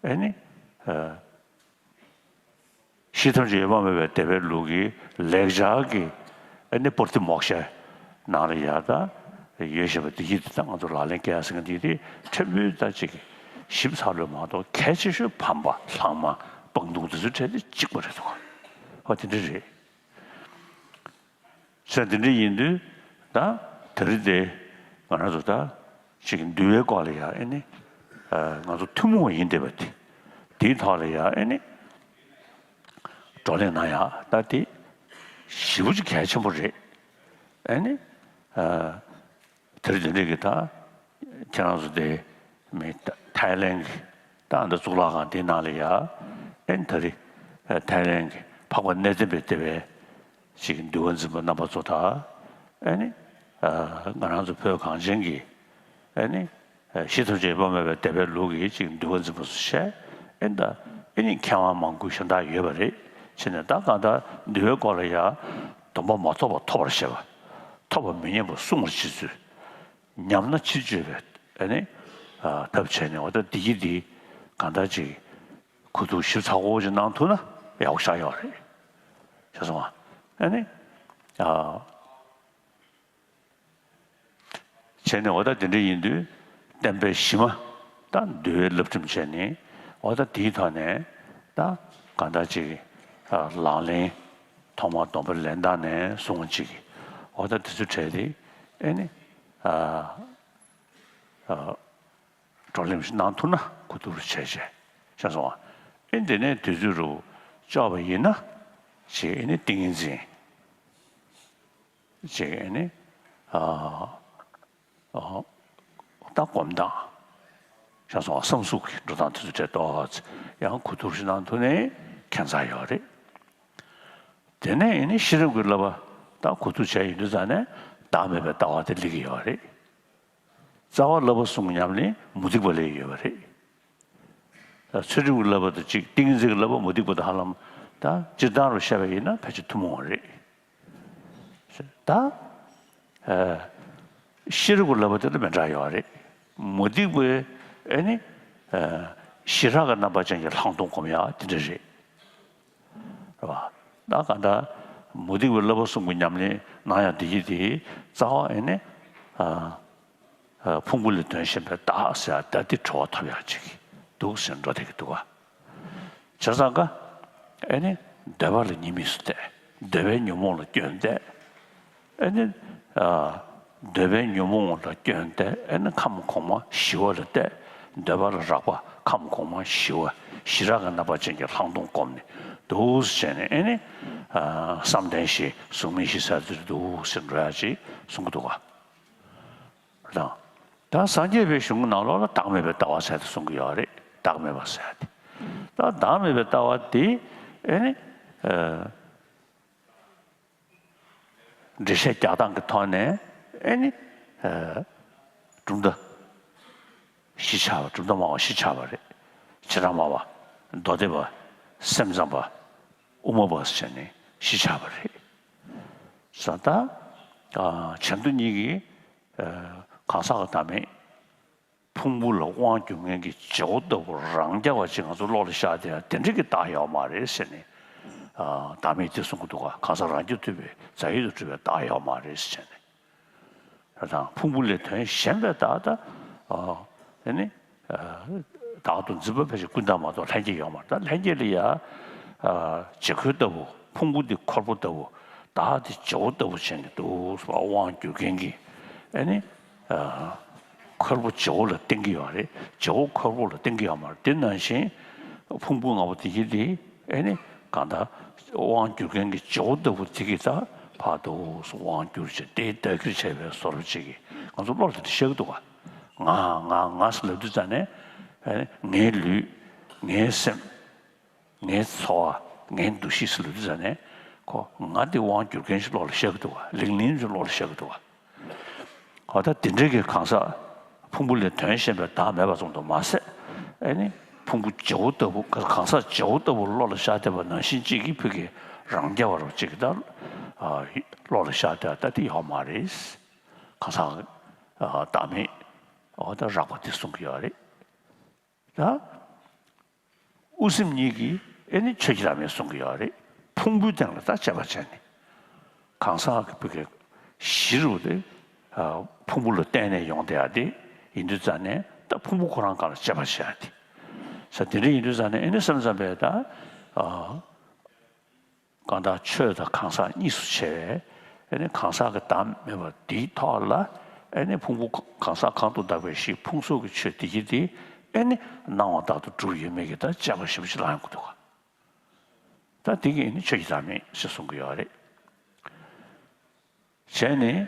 ཨེ་ནི་ཨ་གཞི་ཐམས་ཅད་ཡོད་པ་མེད་པའི་བདེ་བའི་ལུགས་ཀྱི་ལེགས་སྦྱར་གྱི་ཨ་ནི་པུར་ཏི་མོག་ཤའི་ནང་ལ་ཡ་ད་ཡོད་བཞིན་པ་འདི་ཡིད་དེ་ད་ང་ཚོ་ལག་ལེན་བཀལ་ཟེར་མཁན་འདི་དེ་ཕྲན་བུ་ད་ཅིག་ཞིབ་ཚགས་ལོས་མ་གཏོགས། གལ་ཆེ་ཤོས་ཕམ་པ། ལྷག་མ། སྤངས་བསྡུས་དེ་ཚོའི་གྲས་དེ་གཅིག་པ་རེད་འདུག་ག་ཨོ་དེ་འདྲ་རེད། ས་དེ་འདྲ་ཡིན་དུས་ད་དེ་རིང་དེ་ང་རང་ཚོ་ད་ཅིག་འདུལ་བའི་སྐོར་ལ་ཡ་ཨེ་ནི་ང་ཚོ་ཐུན་མོང་བ་ཡིན་བསྡད་པ་དེ་དེའི་ཐོག་ལ་ཡ་ཨེ་ནི་བགྲོ་གླེང་གནང་ཡག་ད་དེ་ཞེ་པོ་ཅིག་གལ་ཆེན་པོ་རེད། ཨེ་ནི་དེ་རིང་དེ་འདྲ་གི་ད་ཁྱེད་རང་ཚོ་དེ་མི་ཐའི་ལེན་གྱི་ད་འདི་གཙུག་ལག་ཁང་དེའི་ནང་ལ་ཡ་ཨེ་ནི་ད་རེས་ཐའི་ལེན་གྱི་འཕགས་པ་གནས་བརྟན་པས་གཏད་པའི་ཅིག་འདུལ་བ་འཛིན་པ་རྣམ་པ་ཚོ་དང་། ཨེ་ནི་ང་རང་ཚོ་བོད་གངས་ཅན་གྱི་ཨེ་ནི་གཞི་ཐམས་ཅད་ཡོད་པ་མེད་པའི་བདེ་བའི་ལུགས་ཀྱི་ཅིག་འདུལ་བ་འཛིན་པ་ཚོ་བྱས། ཨེ་ནི་ད་ཨེ་ནི་མཁས་དབང་མང་པོ་གཞན་དག་ཡོད་པ་རེད། བྱས་ནས་ད་གང་ལྟར་འདུལ་བའི་སྐོར་ལ་ཡ་སྡོམ་པ་མ་ཐོབ་པ་ཐོབ་པར་བྱེད་པ། ཐོབ་པ་མི་ཉམས་པ་སྲུང་བར་བྱེད་ཚུལ། ཉམས་ན་ཕྱིར་བཅོས་པའི་ཨེ་ནི་ཐབས་བྱས་ནས། འོ་ད་འདི་གི་འདི་གང་ལྟར་ཅིག་གོ་བསྡུར་ཞིབ་ཚགས་པོ་ཅིག་གནང་ཐུབ་ན་ཡག་པོ་ཞེ་དྲག་ཡོད་རེད། ཤེས་སོང་ང་། ཨེ་ནི་ཨ་བྱས་ནས་འོ་ད་དེ་འདྲ་ཡིན་དུས་བསྟན་པའི་གཞི་མ་ད་འདུལ་བའི་བསླབ་ཁྲིམས་བྱས་ནས། འོ་ད་དེའི་ཐོག་ནས་ད་གང་ལྟར་ཅིག་ལག་ལེན་ཐོག་མར་སྡོམ་པ་ལེན་སྟངས་ནས་བཟུང་ཅིག་འོ་ད་དེ་ཚོའི་གྲས་དེ་ཨེ་ནི་ཨ་ཨ་བགྲོ་གླེང་ཞིག་གནང་ཐུབ་ན་གོ་བསྡུར་བྱས་བྱས། ཤེས་སོང་ང་། ཨེ་འདི་ནས་དུས་ཚོད་རུ་ལྕོགས་པ་ཡིན་ན་ཅིག་ཨེ་ནི་ཏིང་ངེ་འཛིན་ཅིག་ཨེ་ནི་ཨ་ཨ་ད་སྒོམ་སྟངས། ཤེས་སོང་ང་། བསམ་གཟུགས་ཀྱི་འགྲོ་སྟངས་དེ་ཚོ་གྲས་ཏོག་ཙམ་ཡང་གོ་བསྡུར་ཞིག་གནང་ཐུབ་ནའི་ཁྱད་མཚར་ཡོད་རེད། དེ་ནས་ཨེ་ནི་ཤེས་རབ་ཀྱི་བསླབ་པ་ད་གོ་བསྡུར་བྱས་ཡོང་དུས་ཙང་ནས་བདག་མེད་པའི་ལྟ་བ་དེ་སླེབས་ཀྱི་ཡོད་རེད། རྩ་བ་བསླབ་པ་གསུམ་གྱི་ཉམས་ལེན་མུ་སྟེགས་པ་ལ་ཡོད་པ་རེད། ད་ཚུལ་ཁྲིམས་ཀྱི་བསླབ་པ་དང་གཅིག་ཏིང་འཛིན་གྱི་བསླབ་པ་མུ་སྟེགས་པ་དང་ཧ་ལམ་ད་སྤྱིར་བཏང་རུ་བཤད་པ་ཡིན་ན་ཕལ་ཆེར་ཐུན་མོང་བ་རེད། ད་ཨ་ཤེས་རབ་ཀྱི་བསླབ་པ་དེ་ལ་མི་འདྲ་ཡོད་རེད། མུ་སྟེགས་པའི་ཨེ་ནི་ཨ་ཞི་རགས་ཀྱི་རྣམ་པ་ཅན་གྱི་ལྷག་མཐོང་སྒོམ་ཡག་དེ་འདྲ་རེད། རེད་བ། ད་གང་ལྟར་མུ་སྟེགས་པའི་བསླབ་པ་གསུམ་གྱི་ཉམས་ལེན་གནང་ཡག་འདི་ཡིན་དེ་རྩ་བ་ཨེ་ནི་ཨ་ཨ་ཕུང་པོ་ལས་དོན་གཞན་པའི་བདག་ཟེར་ཡག་ད་འདི་གྲོལ་བ་ཐོབ་ཡག་ཅིག་འདུག་ཟེར་འགྲོ་བསྡད་ཀྱི་འདུག་ག་བྱས་ཙང་ཀ་ཨེ་ནི་འདོད་པ་ལ་གཉིས་དམིགས་སུ་གཏད། འདོད་པའི་ཉོན་མོངས་ལ་སྐྱོན་གཏད། ཨེ་ནི་ཨ་འདོད་པའི་ཉོན་མོངས་ལ་སྐྱོན་གཏད། ཨེ་ནི་ཁམས་གོང་མ་ཞི་བ་ལ་གཏད། འདོད་པ་ལ་རགས་པ་ཁམས་གོང་མ་ཞི་བ་ཞི་རགས་ཀྱི་རྣམ་པ་ཅན་གྱི་ལྷག་མཐོང་བསྒོམས་ནས། འདུག་ཟེར་ནས་ཨེ་ནི། ཨ། བསམ་གཏན་བཞི་གཟུགས་མེད་བཞི་ཟེར་དེ་འདུག་ཟེར་འགྲོ་ཡ་ཅིག་གསུང་གི་འདུག་ག། དང་། ད་སངས་རྒྱས་པའི་གཞུང་གི་ནང་ལོགས་ལ་བདག་མེད་པའི་ལྟ་བ་ཟེར་དེ་གསུང་གི་ཡོད་རེད། བདག་མེད་པ་ཟེར་དེ། ད་བདག་མེད་པའི་ལྟ་བ་དེ་ཨེ་ནི། ཨ། འགྲེལ་བཤད་རྒྱག་སྟངས་ཀྱི་ཐོག་ནས་ཨེ་ནི། ཨ། གྲུབ་མཐའ་བཞི་ཆགས་པ། གྲུབ་མཐའ་སྨྲ་བ་བཞི་ཆགས་པ་རེད། བྱེ་བྲག་སྨྲ་བ། མདོ་སྡེ་པ། སེམས་ཙམ་པ། དབུ་མ་པ་ཟེར་ནས་བཞི་ཆགས་པ་རེད། ས་ད། ཨ། བྱེ་མདོ་གཉིས་ཀྱིས། ཨ། གང་ཟག་གི་བདག་མེད། ཕུང་པོ་ལ་དབང་སྒྱུར་མཁན་གྱི་བྱེད་པོ་ལྟ་བུ་རང་རྐྱ་བ་ཅིག་ང་ཚོ་བློ་ལ་ཤར་བསྡད་ཡ་དེ་འདྲ་གི་བདག་ཡོད་མ་རེད་ཟེར་ནས། ཨ། བདག་མེད་དེ་གསུང་གི་འདུག་ག། གང་ཟག་རང་རྐྱ་ཐུབ་པའི་རྫས་ཡོད་དུ་གྲུབ་པའི་བདག་ཡོད་མ་རེད་ཟེར་ནས། དང་། ཕུང་པོ་ལས་དོན་གཞན་པའི་བདག་ད། ཨ། དེ་ནི། ཨ། བདག་ཏུ་འཛིན་པ་ཕལ་ཆེར་ཀུན་བཏགས་མ་གཏོགས་ལྷན་སྐྱེས་ཡོད་མ་རེད། ད་ལྷན་སྐྱེས་ལ་ཡ། ཨ། བྱེད་ཁོལ་ལྟ་བུ། ཕུང་པོ་འདི་ཁོལ་པོ་ལྟ་བུ། བདག་འདི་བྱེད་པོ་ལྟ་བུ་བྱས་ནས་འདུག་ཟེར་བ། དབང་སྒྱུར་མཁན་གྱི་ཨེ་ནི། ཨ། ཁོལ་པོ་བྱེད་པོ་ལ་བརྟེན་གྱི་ཡོད་རེད། བྱེད་པོ་ཁོལ་པོ་ལ་བརྟེན་གྱི་ཡོད་མ་རེད། དེ་ནང་བཞིན་ཕུང་པོ་ལྔ་པོ་དེ་གྱིས་དེ་ཨེ་ནི་གང་ལྟར་དབང་སྒྱུར་མཁན་གྱི་བྱེད་པོ་ལྟ་བུ་དེ་གྱིས་ད་ཕར་དུ་དབང་བསྒྱུར་བྱས་ཏེ་བདག་གིར་བྱས་པའི་བཟོ་འདྲ་ཅིག་གིས་ང་ཚོ་བློ་ལ་དེ་ཤར་གྱི་འདུག་ག། ང་ང་ང་ཟེར་ལབ་དུས་ཙ་ནས་ཨེ་ནི་ངའི་ལུས། ངའི་སེམས། ངའི་ཚོར་བ། ངའི་འདུ་ཤེས་ཟེར་ལབ་དུས་ཙ་ནས་ཁོ་ང་དེ་དབང་སྒྱུར་མཁན་ཞིག་བློ་ལ་ཤར་གྱི་འདུག་ག། ལིང་ལིང་ཞིག་བློ་ལ་ཤར་གྱི་འདུག་ག། འོ་ད་དེ་འདྲའི་གི་གང་ཟག་ཕུང་པོ་ལས་དོན་གཞན་པའི་བདག་མེད་པ་ཙམ་དུ་མ་ཟད། ཨེ་ནི་ཕུང་པོ་བྱེད་པོ་ལྟ་བུ། གང་ཟག་བྱེད་པོ་ལྟ་བུ་བློ་ལ་ཤར་བསྡད་པ་ནང་བཞིན་གཅིག་གིས་ཕ་གི་རང་རྐྱ་བ་རུ་གཅིག་གིས་ད། ཨ། བློ་ལ་ཤར་བསྡད་ད་དེ་ཡོད་མ་རེད། གང་ཟག་ཨ། བདག་མེད། འོ་ད་རགས་པ་དེ་གསུང་གི་ཡོད་རེད། ད། དབུ་སེམས་གཉིས་ཀྱིས་ཨེ་ནི་ཆོས་ཀྱི་བདག་མེད་གསུང་གི་ཡོད་རེད། ཕུང་པོའི་སྟེང་ལ་ད་དཔྱད་པ་བྱས་ནས། གང་ཟག་གི་ཕ་གི་གཞི་རུ་དེ། ཨ། ཕུང་པོ་ལ་བརྟེན་ནས་ཡོང་བསྡད་ཡ་དེ་ཡིན་དུས་ཙ་ནས་ད་ཕུང་པོ་ཁོ་རང་སྒང་ལ་དཔྱད་པ་བྱེད་ཡ་དེ། ས་དེ་འདྲ་ཡིན་དུས་ཙ་ནས་ཨེ་ནི་སེམས་ཙམ་པས་ད། ཨ། གང་ལྟར་ཆོས་དང་གང་ཟག་གཉིས་སུ་ཕྱེ་བས། ཨེ་ནི་གང་ཟག་གི་བདག་མེད་པ་འདིའི་ཐོག་ལ། ཨེ་ནི་ཕུང་པོ་གང་ཟག་གང་དུ་བདག་པའི་གཞི་ཕུང་སོགས་ཀྱི་ཆོས་དེ་གྱིས་དེ། ཨེ་ནི་སྣང་བ་ལྟར་དུ་གྲུབ་ཡོད་མེད་ཀྱི་ད་དཔྱད་པ་ཞིབ་ཅིག་ལངས་དགོས་འདུག་ག། ད་དེ་གིས་ཨེ་ནི་ཆོས་ཀྱི་བདག་མེད་ཞེས་གསུང་གི་ཡོད་རེད། བྱས་ནས་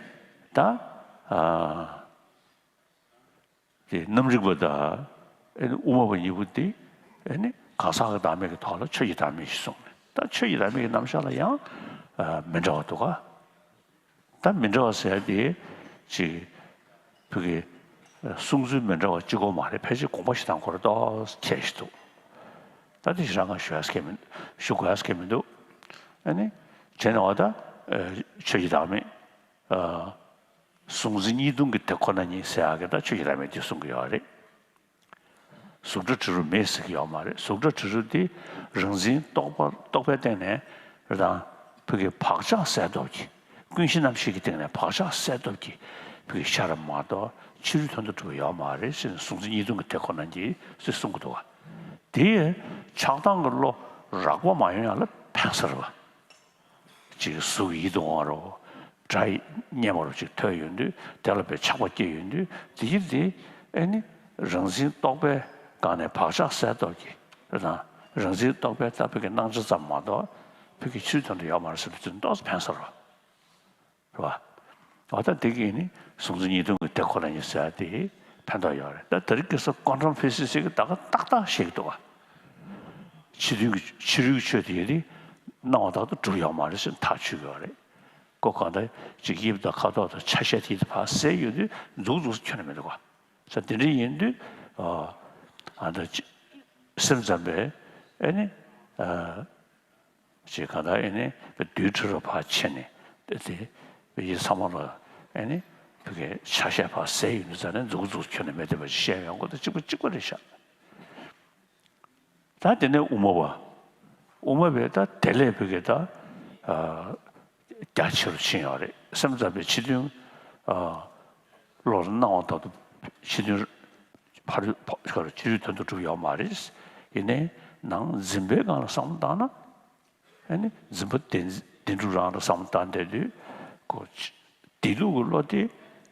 ད། ཨ། དེ་རྣམ་རིག་པ་དང་ཨེ་ནི་དབུ་མ་པ་གཉིས་པོ་དེ་ཨེ་ནི་གང་ཟག་གི་བདག་མེད་ཀྱི་ཐོག་ལ་ཆོས་ཀྱི་བདག་མེད་ཞེས་གསུངས་ནས། ད་ཆོས་ཀྱི་བདག་མེད་ཀྱི་རྣམ་གཞག་ལ་ཡང་ཨ་མི་འདྲ་བ་འདུག་ག། ད་མི་འདྲ་བ་ཟེར་ཡ་དེ་ཅིག་བོད་ཀྱི་གསུང་ཚུལ་མི་འདྲ་བ་གཅིག་པོ་མ་རེད། ཕལ་ཆེར་དགོངས་པ་བཞེས་སྟངས་ཁོ་རང་ཏོག་ཙམ་ཁྱད་ཞིག་འདུག། ད་དེ་ཞེ་དྲག་ང་ཞུ་ཡ་ཟེར་མཁན་མི། ཞུ་དགོས་ཡ་ཟེར་མཁན་མི་འདུག། ཨ་ནི་བྱས་ན་འོ་ད་ཨ་ཆོས་ཀྱི་བདག་མེད། ཨ། གཟུང་འཛིན་གཉིས་སྟོང་གི་དེ་ཁོ་ན་ཉིད་ཟེར་ཡག་གི་ད་ཆོས་ཀྱི་བདག་མེད་དེ་གསུང་གི་ཡོད་རེད། གཟུགས་སྒྲ་དྲི་རོ་མེད་ཟེར་གི་ཡོད་མ་རེད། གཟུགས་སྒྲ་དྲི་རོ་དེ་རང་འཛིན་རྟོག་པ། རྟོག་པའི་སྟེང་ནས་རེད་དང་། བོད་ཀྱི་བག་ཆགས་གསལ་སྟོབས་ཀྱིས། ཀུན་གཞི་རྣམ་ཤེས་ཀྱི་སྟེང་ནས་བག་ཆགས་གསལ་སྟོབས་ཀྱིས་བོད་ཀྱི་ཤར་མ་གཏོགས་ཕྱི་རོལ་དོན་དུ་གྲུབ་པ་ཡོད་མ་རེད་ཟེར་ནས། གཟུང་འཛིན་གཉིས་སྟོང་གི་དེ་ཁོ་ན་ཉིད་ཟེར་གསུང་གི་འདུག་ག། དེ་ཆགས་སྡང་གི་བློ་རགས་པ་མ་ཡོང་ཡག་ལ་ཕན་ས་རེད་པ། ཅིག་གཟུགས་ཡིད་དུ་འོང་བ་རོ། སྒྲ་སྙན་པ་རོ་ཅིག་ཐོས་ཡོང་དུས་དེ་ལ་དཔེ་ཆགས་པ་སྐྱེ་ཡོང་དུས། དེ་ཡིན་དེ་ཨེ་ནི་རང་འཛིན་རྟོག་པའི་སྒང་ནས་བག་ཆགས་གསལ་སྟོབས་ཀྱིས་རེད་དང་། རང་འཛིན་རྟོག་པའི་ད་བོད་ཀྱི་སྣང་ཆ་ཙམ་མ་གཏོགས་བོད་ཀྱི་ཕྱིར་དོན་དུ་ཡོད་མ་རེད་ཟེར་བའི་ཚུལ་ཏོག་ཙམ་ཕན་ས་རེད་པ། རེད་པ། འོ་ད་དེ་གིས་ནི་གཟུང་འཛིན་གཉིས་སྟོང་གི་དེ་ཁོ་ན་ཉིད་ཟེར་ཡ་དེ་ཕན་ཐོགས་ཡོད་རེད། ད་དེ་རིང་ཁ་སང་ཀོན་ཊམ་ཕི་སིག་སི་ཟེར་གི་ད་ག་ཏག་ཏག་བཤད་ཀྱི་འདུག་ག། ཕྱི་དོན་གྱི་ཕྱི་རོལ་གྱི་ཆོས་དེ་ཡོད་དེ་སྣང་བ་ལྟར་དུ་གྲུབ་ཡོད་མ་རེད་ཟེར་ཐག་ཆོད་ཀྱི་ཡོད་རེད། ཁོ་གང་ལྟར་ཅིག་དབྱིབས་དང་ཁ་དོག་དང་ཆ་ཤས་དེ་ཕར་ཟད་ཡོང་དུས་མཛུབ་མཛུབ་ཁྱོན་ནས་མི་འདུག་ག། ས་དེ་འདྲ་ཡིན་དུས་ཨ་ཨ་ད་ཅི་སེམས་ཙམ་པས་ཨེ་ནི་ཨ་ཅེས་གང་ལྟར་ཨེ་ནི་རྡུལ་ཕྲ་རུ་ཕར་ཕྱིན་ནས་དེ་དེ་ཡིད་ཚང་མ་ལ་ཨེ་ནི་བོད་ཀྱི་ཆ་ཤས་ཕར་ཟད་ཡོང་དུས་ཙ་ནས་མཛུབ་མཛུབ་ཁྱོན་ནས་མེད་བསྡད་པ་ཞིག་བཤད་ཡོང་གི་འདུག། གཅིག་པ་གཅིག་པ་རེད་ཤག། ད་དེ་ནས་དབུ་མ་པ། དབུ་མ་པས་ད་དེ་ལས་བོད་ཀྱི་ད་ཨ་རྒྱ་ཆེ་རུ་ཕྱིན་ཡོད་རེད། སེམས་ཙམ་པའི་ཕྱི་དོན་ཨ་བློ་ལ་སྣང་བ་ལྟར་དུ་ཕྱི་དོན་ཕ་རོལ་ཕ་ཕྱོགས་རུ་ཕྱི་རོལ་དོན་དུ་གྲུབ་ཡོད་མ་རེད། ཡིན་ནའི་ནང་འཛིན་པའི་སྒང་ལ་བསམ་བློ་བཏང་ན། ཨ་ནི་འཛིན་པ་བདེན་བདེན་གྲུབ་རང་ལ་བསམ་བློ་བཏང་བསྡད་དུས་ཁོ་བདེན་ལུགས་ཀྱི་བློ་དེ་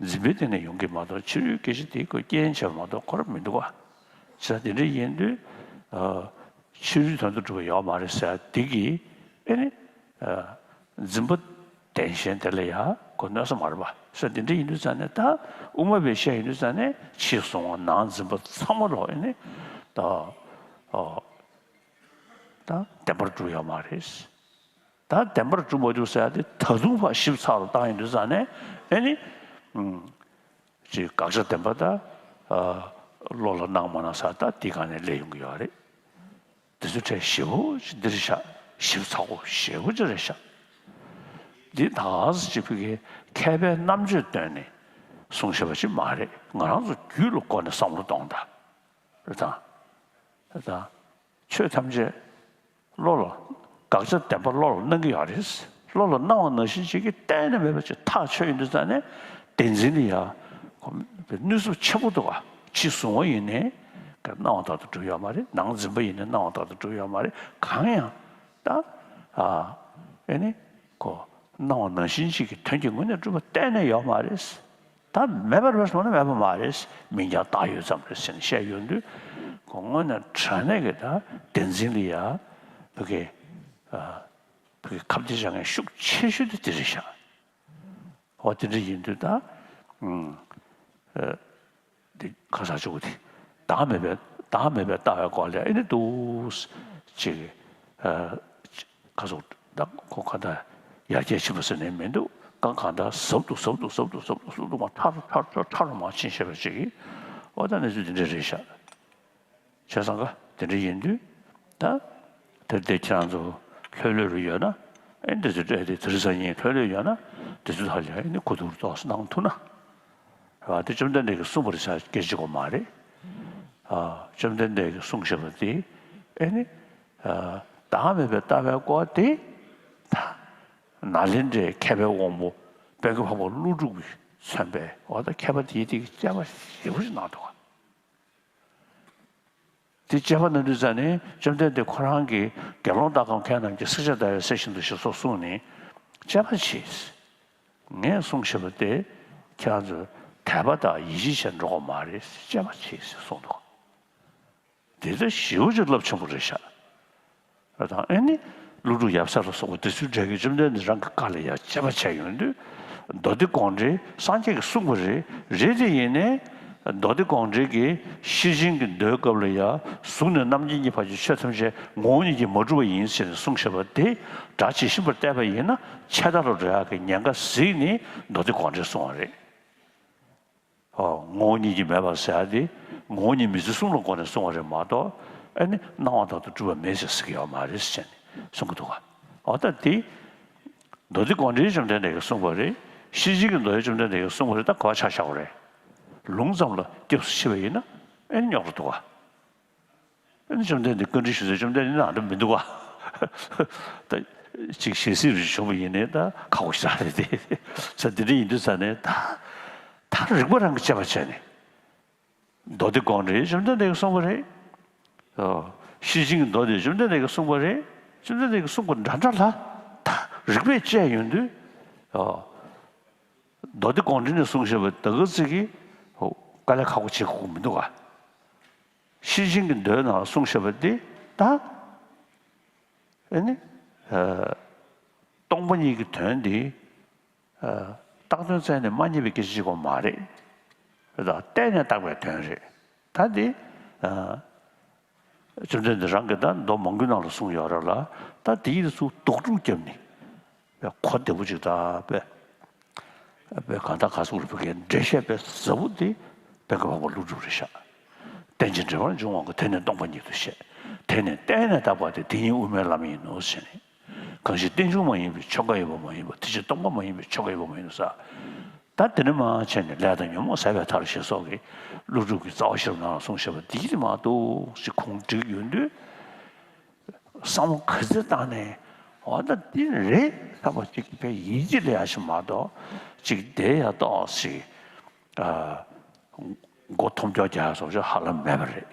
འཛིན་པའི་སྟེང་ནས་ཡོང་གི་མ་གཏོགས། ཕྱི་རོལ་སྐད་ཆ་དེ་ཁོ་རྐྱེན་བྱས་པ་མ་གཏོགས་ཁོ་རང་མི་འདུག་ག། བྱས་ཙང་དེ་འདྲ་ཡིན་དུས་ཨ་ ཕྱི་རོལ་དོན་དུ་གྲུབ་པ་ཡོད་མ་རེད་ཟེར་འདི་གིས་ཨེ་ནི་འཛིན་པ་བདེན་ཞེན་དེ་ལ་ཡང་གོ་གནོད་ས་མ་རེད་པ་ཟེར། འདི་འདྲ་ཡིན་དུས་ཙང་ནས་ད་དབུ་མ་པས་བཤད་ཡིན་དུས་ཙང་ནས་ཕྱིས་གསུངས་པ་ནང་འཛིན་པ་ཚང་མ་ལོག་ཨེ་ནི་ད་ཨོ་ད་བདེན་པར་གྲུབ་ཡོད་མ་རེད། ད་བདེན་པར་གྲུབ་མ་འདུག་ཟེར་ཡ་དེ་ད་དུང་ཕར་ཞིབ་ཚགས་ལ་བཏང་ཡོང་དུས་ཙང་ནས་ཨེ་ནི། ཅིག་དགག་བྱ་བདེན་པ་ད་བློ་ལ་སྣང་མ་སྣང་ས་ད་དེ་ག་ནས་སླེབས་ཡོང་གི་ཡོད་རེད། དེ་ཚོ་གྲས་ཞེ་པོ་ཅིག་འདིར་བཞག་ཞིབ་ཚགས་པོ་ཞེ་པོ་ཅིག་རེད་བཞག་འདི་ད་ག་ཟེ་ཅིག་ཕ་གི་མཁས་པའི་རྣམ་དཔྱོད་བཏོན་ནས་གསུངས་བཞག་པ་ཅིག་མ་རེད། ང་རང་ཚོ་རྒྱུད་ལ་བཀོད་ནས་བསམ་བློ་གཏོང་ད། རེད་དང་། རེད་དང་། ཆོས་ཐམས་ཅད་བློ་ལ། དགག་བྱ་བདེན་པ་བློ་ལ་སྣང་གི་ཡོད་རེད། བློ་ལ་སྣང་བ་ནང་བཞིན་ཅིག་གིས་གཏན་ནས་མེད་པ་ཅིག་ཐག་ཆོད་ཡོང་དུས་ཙང་ནས་བདེན་འཛིན་ལ་ཡ་གནོད་ཚབས་ཆེན་པོ་འདུག་ག་ཕྱི་གཟུང་བ་ཡིན་ནའི་སྣང་བ་ལྟར་དུ་གྲུབ་ཡོད་མ་རེད། ནང་འཛིན་པ་ཡིན་ནའི་སྣང་བ་ལྟར་དུ་གྲུབ་ཡོད་མ་རེད། གང་ཡང་ད་ཨ་ཨེ་ནི་ཁོ་སྣང་བ་ནང་བཞིན་ཅིག་གི་དོན་གྱི་ངོས་ནས་གྲུབ་པ་གཏན་ནས་ཡོད་མ་རེད། ད་མེད་པར་བས་སོང་ན་མེད་པ་མ་རེད། མིང་ཀྱང་བཏགས་ཡོད་ཙམ་རེད་ཟེར་ནས་བཤད་ཡོང་དུས་ཁོ་དངོས་གནས་དྲང་གནས་ཀྱི་ད་བདེན་འཛིན་ལ་ཡ་བོད་ཀྱི་ཨ་བོད་ཀྱི་ཁ་གཏད་བྱ་མཁན་ཤུགས་ཆེ་ཤོས་དེ་དེ་རེད་ཤག་འོ་དེ་འདྲ་ཡིན་དུས་ད་ཨ་འདི་ཁ་ས་ཆུ་བོ་དེ་བདག་མེད་པའི་བདག་མེད་པའི་ལྟ་བའི་སྐོར་ལ་ཨེ་ནི་འདུག་ཅིག་ཨ་ཁ་སོགས་ད་ཁོ་ག་ད་ཡར་རྒྱས་ཕྱིན་པ་ཟེར་ནས་མི་འདུག་གང་གང་ལྟར་ཟབ་ཏུ་ཟབ་ཏུ་ཟབ་ཏུ་ཟབ་ཏུ་ཟབ་ཏུ་མ་ཐར་ཐར་ཐར་ཐར་རུ་མ་ཕྱིན་བཤད་པ་ཅིག་གིས་འོ་ད་གནས་ཚུལ་འདི་འདྲ་རེད་ཤག་བྱས་ཙང་ཀ་དེ་འདྲ་ཡིན་དུས་ད་དེར་དེ་ཁྱེད་རང་ཚོ་ལྷོད་ལྷོད་རུ་ཡོད་ན་ཨེ་འདི་ཚོ་སྤྲད་དེ་དེ་རིང་སང་ཉིན་ལྷོད་ལྷོད་ཡོད་ན་འདི་ཚོ་ཧ་ལས་ཨེ་ནི་གོ་བསྡུར་ཏོག་ཙམ་གནང་ཐུབ་ན། ཨ་དེ་བཅོམ་ལྡན་འདས་ཀྱིས་གསུངས་པ་རེད་ཤག་སྐད་ཆ་གོ་མ་རེད། ཨ་བཅོམ་ལྡན་འདས་ཀྱིས་གསུངས་བཞག་པ་དེ་ཨེ་ནི་ཨ་བདག་མེད་པའི་ལྟ་བའི་སྐོར་དེ་ད་ནཱ་ལེནྡྲའི་མཁས་པའི་དབང་པོ་པད་དཀར་འཕགས་པ་ཀླུ་སྒྲུབ་ཀྱིས་མཚོན་པའི་འོ་ད་མཁས་པ་དེའི་སྟེང་གི་དཔྱད་པ་ཞེ་པོ་ཞིག་གནང་འདུག་ག་དེ་དཔྱད་པ་གནང་དུས་ཙང་ནས་བཅོམ་ལྡན་འདས་ཁོ་རང་གིས་དགེ་སློང་དག་གམ་མཁས་རྣམས་ཀྱིས། བསྲེག་བཅད་བརྡར་བའི་གསེར་བཞིན་དུ་ཞེས་སོགས་གསུངས་ནས་དཔྱད་པ་བྱས། ངས་གསུངས་བཞག་པ་དེ་ཁྱེད་རང་ཚོས་དད་པ་དང་ཡིད་ཆེས་བྱས་འགྲོ་དགོས་མ་རེད། དཔྱད་པ་བྱས་ཟེར་གསུངས་འདུག་དེ་ལྟར་ཞེ་པོ་ཅིག་རླབས་ཆེན་པོ་རེད་ཤག་ཨ་དང་ཨེ་ནི་ཀླུ་སྒྲུབ་ཡབ་སྲས་ལ་སོགས་པ་དེ་ཚོའི་གྲས་ཀྱིས་བཅོམ་ལྡན་འདས་རང་གི་བཀའ་ལ་ཡང་དཔྱད་པ་བྱས་ཡོང་དུས། མདོ་སྡེ་དགོངས་འགྲེལ་སངས་རྒྱས་ཀྱིས་གསུངས་པ་རེད། རེད་དེ་ཡིན་ནའི་མདོ་སྡེ་དགོངས་འགྲེལ་གྱིས་ཤེར་ཕྱིན་གྱི་མདོའི་སྐབས་ལ་ཡང་གཟུགས་ནས་རྣམ་མཁྱེན་གྱི་བར་གྱི་ཆོས་ཐམས་ཅད་ངོ་བོ་ཉིད་ཀྱིས་མ་གྲུབ་པ་ཡིན་ཟེར་ནས་གསུངས་བཞག་པ་དེ་སྒྲ་ཇི་བཞིན་པར་བལྟས་པ་ཡིན་ན་ཆད་ལྟ་ལ་འགྲོ་ཡག་གི་ཉེན་ཁ་གཟིགས་ནས་མདོ་སྡེ་དགོངས་འགྲེལ་གསུངས་པ་རེད། ཨོ། ངོ་བོ་ཉིད་ཀྱིས་མེད་པར་ཟེར་ཡ་དེ་ངོ་བོ་ཉིད་མི་བརྫི་གསུམ་ལ་སྒོ་ནས་གསུངས་པ་རེད་མ་གཏོགས། ཨ་ནི་སྣང་བ་ལྟར་དུ་གྲུབ་པ་མེད་ཟེར་ཟེར་གྱི་ཡོད་མ་རེད་ཟེར་ནས་གསུང་གི་འདུག་ག་འོ་ད་དེ་མདོ་སྡེ་དགོངས་འགྲེལ་བཅོམ་ལྡན་འདས་ཀྱིས་གསུངས་པ་རེད། ཤེར་ཕྱིན་གྱི་མདོ་ཡང་བཅོམ་ལྡན་འདས་ཀྱིས་གསུངས་པ་རེད། ད་ག་བ་ཆ་བཞག་པ་རེད། ལུང་ཙམ་ལ་སྐྱབས་སུ་མཆི་བ་ཡིན་ན་ཨ་ནི་རྙོག་དྲ་འདུག་ག་ཨ་ནི་བཅོམ་ལྡན་འདས་བཀའ་འདྲི་ཞུ་ཚེ་བཅོམ་ལྡན་འདས་ནང་དུ་མི་འདུག་ག་ད་ཅིག་ཞལ་གཟིགས་རེ་བྱུང་བ་ཡིན་ནའི་ད་ཁག་པོ་ཞིག་རེད་དེ། ས་འདི་འདྲ་ཡིན་དུས་ས་ནས་ད་ད་རིགས་པ་རང་གིས་དཔྱད་པ་བྱས་ནས། མདོ་སྡེ་དགོངས་འགྲེལ་བཅོམ་ལྡན་འདས་ཀྱིས་གསུངས་པ་རེད། ཨོ། ཤེར་ཕྱིན་གྱི་མདོ་དེ་བཅོམ་ལྡན་འདས་ཀྱིས་གསུངས་པ་རེད། བཅོམ་ལྡན་འདས་ཀྱིས་གསུངས་པ་འདྲ་འདྲ་ལ་ད་རིགས་པས་དཔྱད་ཡོང་དུས། ཨོ། མདོ་སྡེ་དགོངས་འགྲེལ་ནས་གསུངས་བཞག་པའི་ད་ག་ཚིག་གིས་ཧོ་དཀའ་ལས་ཁག་པོ་བྱེད་དགོས་མི་འདུག་ག་ཤེར་ཕྱིན་གྱི་མདོའི་ནང་གསུངས་བཞག་པ་འདི་ད་ཨེ་ནི་ཨ་སྟོང་པ་ཉིད་ཀྱི་དོན་འདི་ཨ་བཏགས་དོན་བཙལ་ནས་མ་རྙེད་པའི་སྐད་ཆ་ཅིག་ཡོད་མ་རེད། རེད་ད་བལྟས་ནས་བཏགས་པའི་དོན་རེད། ད་འདི་ཨ་བཅོམ་ལྡན་འདས་རང་གིས་ད་མདོ་མང་པོའི་ནང་ལ་གསུངས་ཡོད་རེད་ལ། ད་འདི་ཡི་ཚུར་དོགས་སྒྲུབ་བརྒྱབ་ནས་གོ་བདེ་པོ་ཅིག་ད་དཔེ་དཔེ་གང་ལྟར་ག་ཟེར་དགོས་རེད། བོད་སྐད་འགྲེལ་བཤད་དཔེ་ཟབ་པོ་འདི་དཔེ་ཀློག་པ་ཀླུ་སྒྲུབ་རེད་ཤག་རྟེན་ཅིང་འབྲེལ་བར་འབྱུང་བའང་གོ། དེ་ནི་སྟོང་པ་ཉིད་དུ་ཤེས། དེ་ནི་བལྟས་ནས་བཏགས་པ་སྟེ། དེ་ཉིད་དབུ་མའི་ལམ་ཡིན་ནོ་ཞེས་ནས། གང་ཞིག་རྟེན་འབྱུང་མ་ཡིན་པའི་ཆོས་འགའ་ཡོད་པ་མ་ཡིན་པ། དེ་ཕྱིར་སྟོང་པ་མ་ཡིན་པའི་ཆོས་འགའ་ཡོད་པ་མ་ཡིན་ནོ་ཟེར། ད་དེ་ནས་མར་བྱས་ནས་ལས་དང་ཉོན་མོངས་ཟད་པའི་མཐར་ཞེས་སོགས་ཀྱི་ཀླུ་སྒྲུབ་ཀྱི་རྩ་བ་བཞི་པའི་ནང་ལ་གསུངས་བཞག་པ་འདི་ཡིན་མ་གཏོགས་ཞེས་ཁུངས་བསྒྲིགས་ཡོང་དུས། བསམ་བློ་ག་ཚོད་བཏང་ནས་འོ་ད་འདི་རེད་བསམ་པ་ཅིག་དཔེ་ཡིད་ཆེས་སླེབས་ཡག་ཞིག་མ་གཏོགས་ཅིག་བསྡད་ཡག་ཏོག་ཙམ་ཨ་མགོ་འཐོམ་སྐྱོ་རྒྱག་ཡག་བཟོ་ཅིག་ཧ་ལམ་མེད་པ་རེད།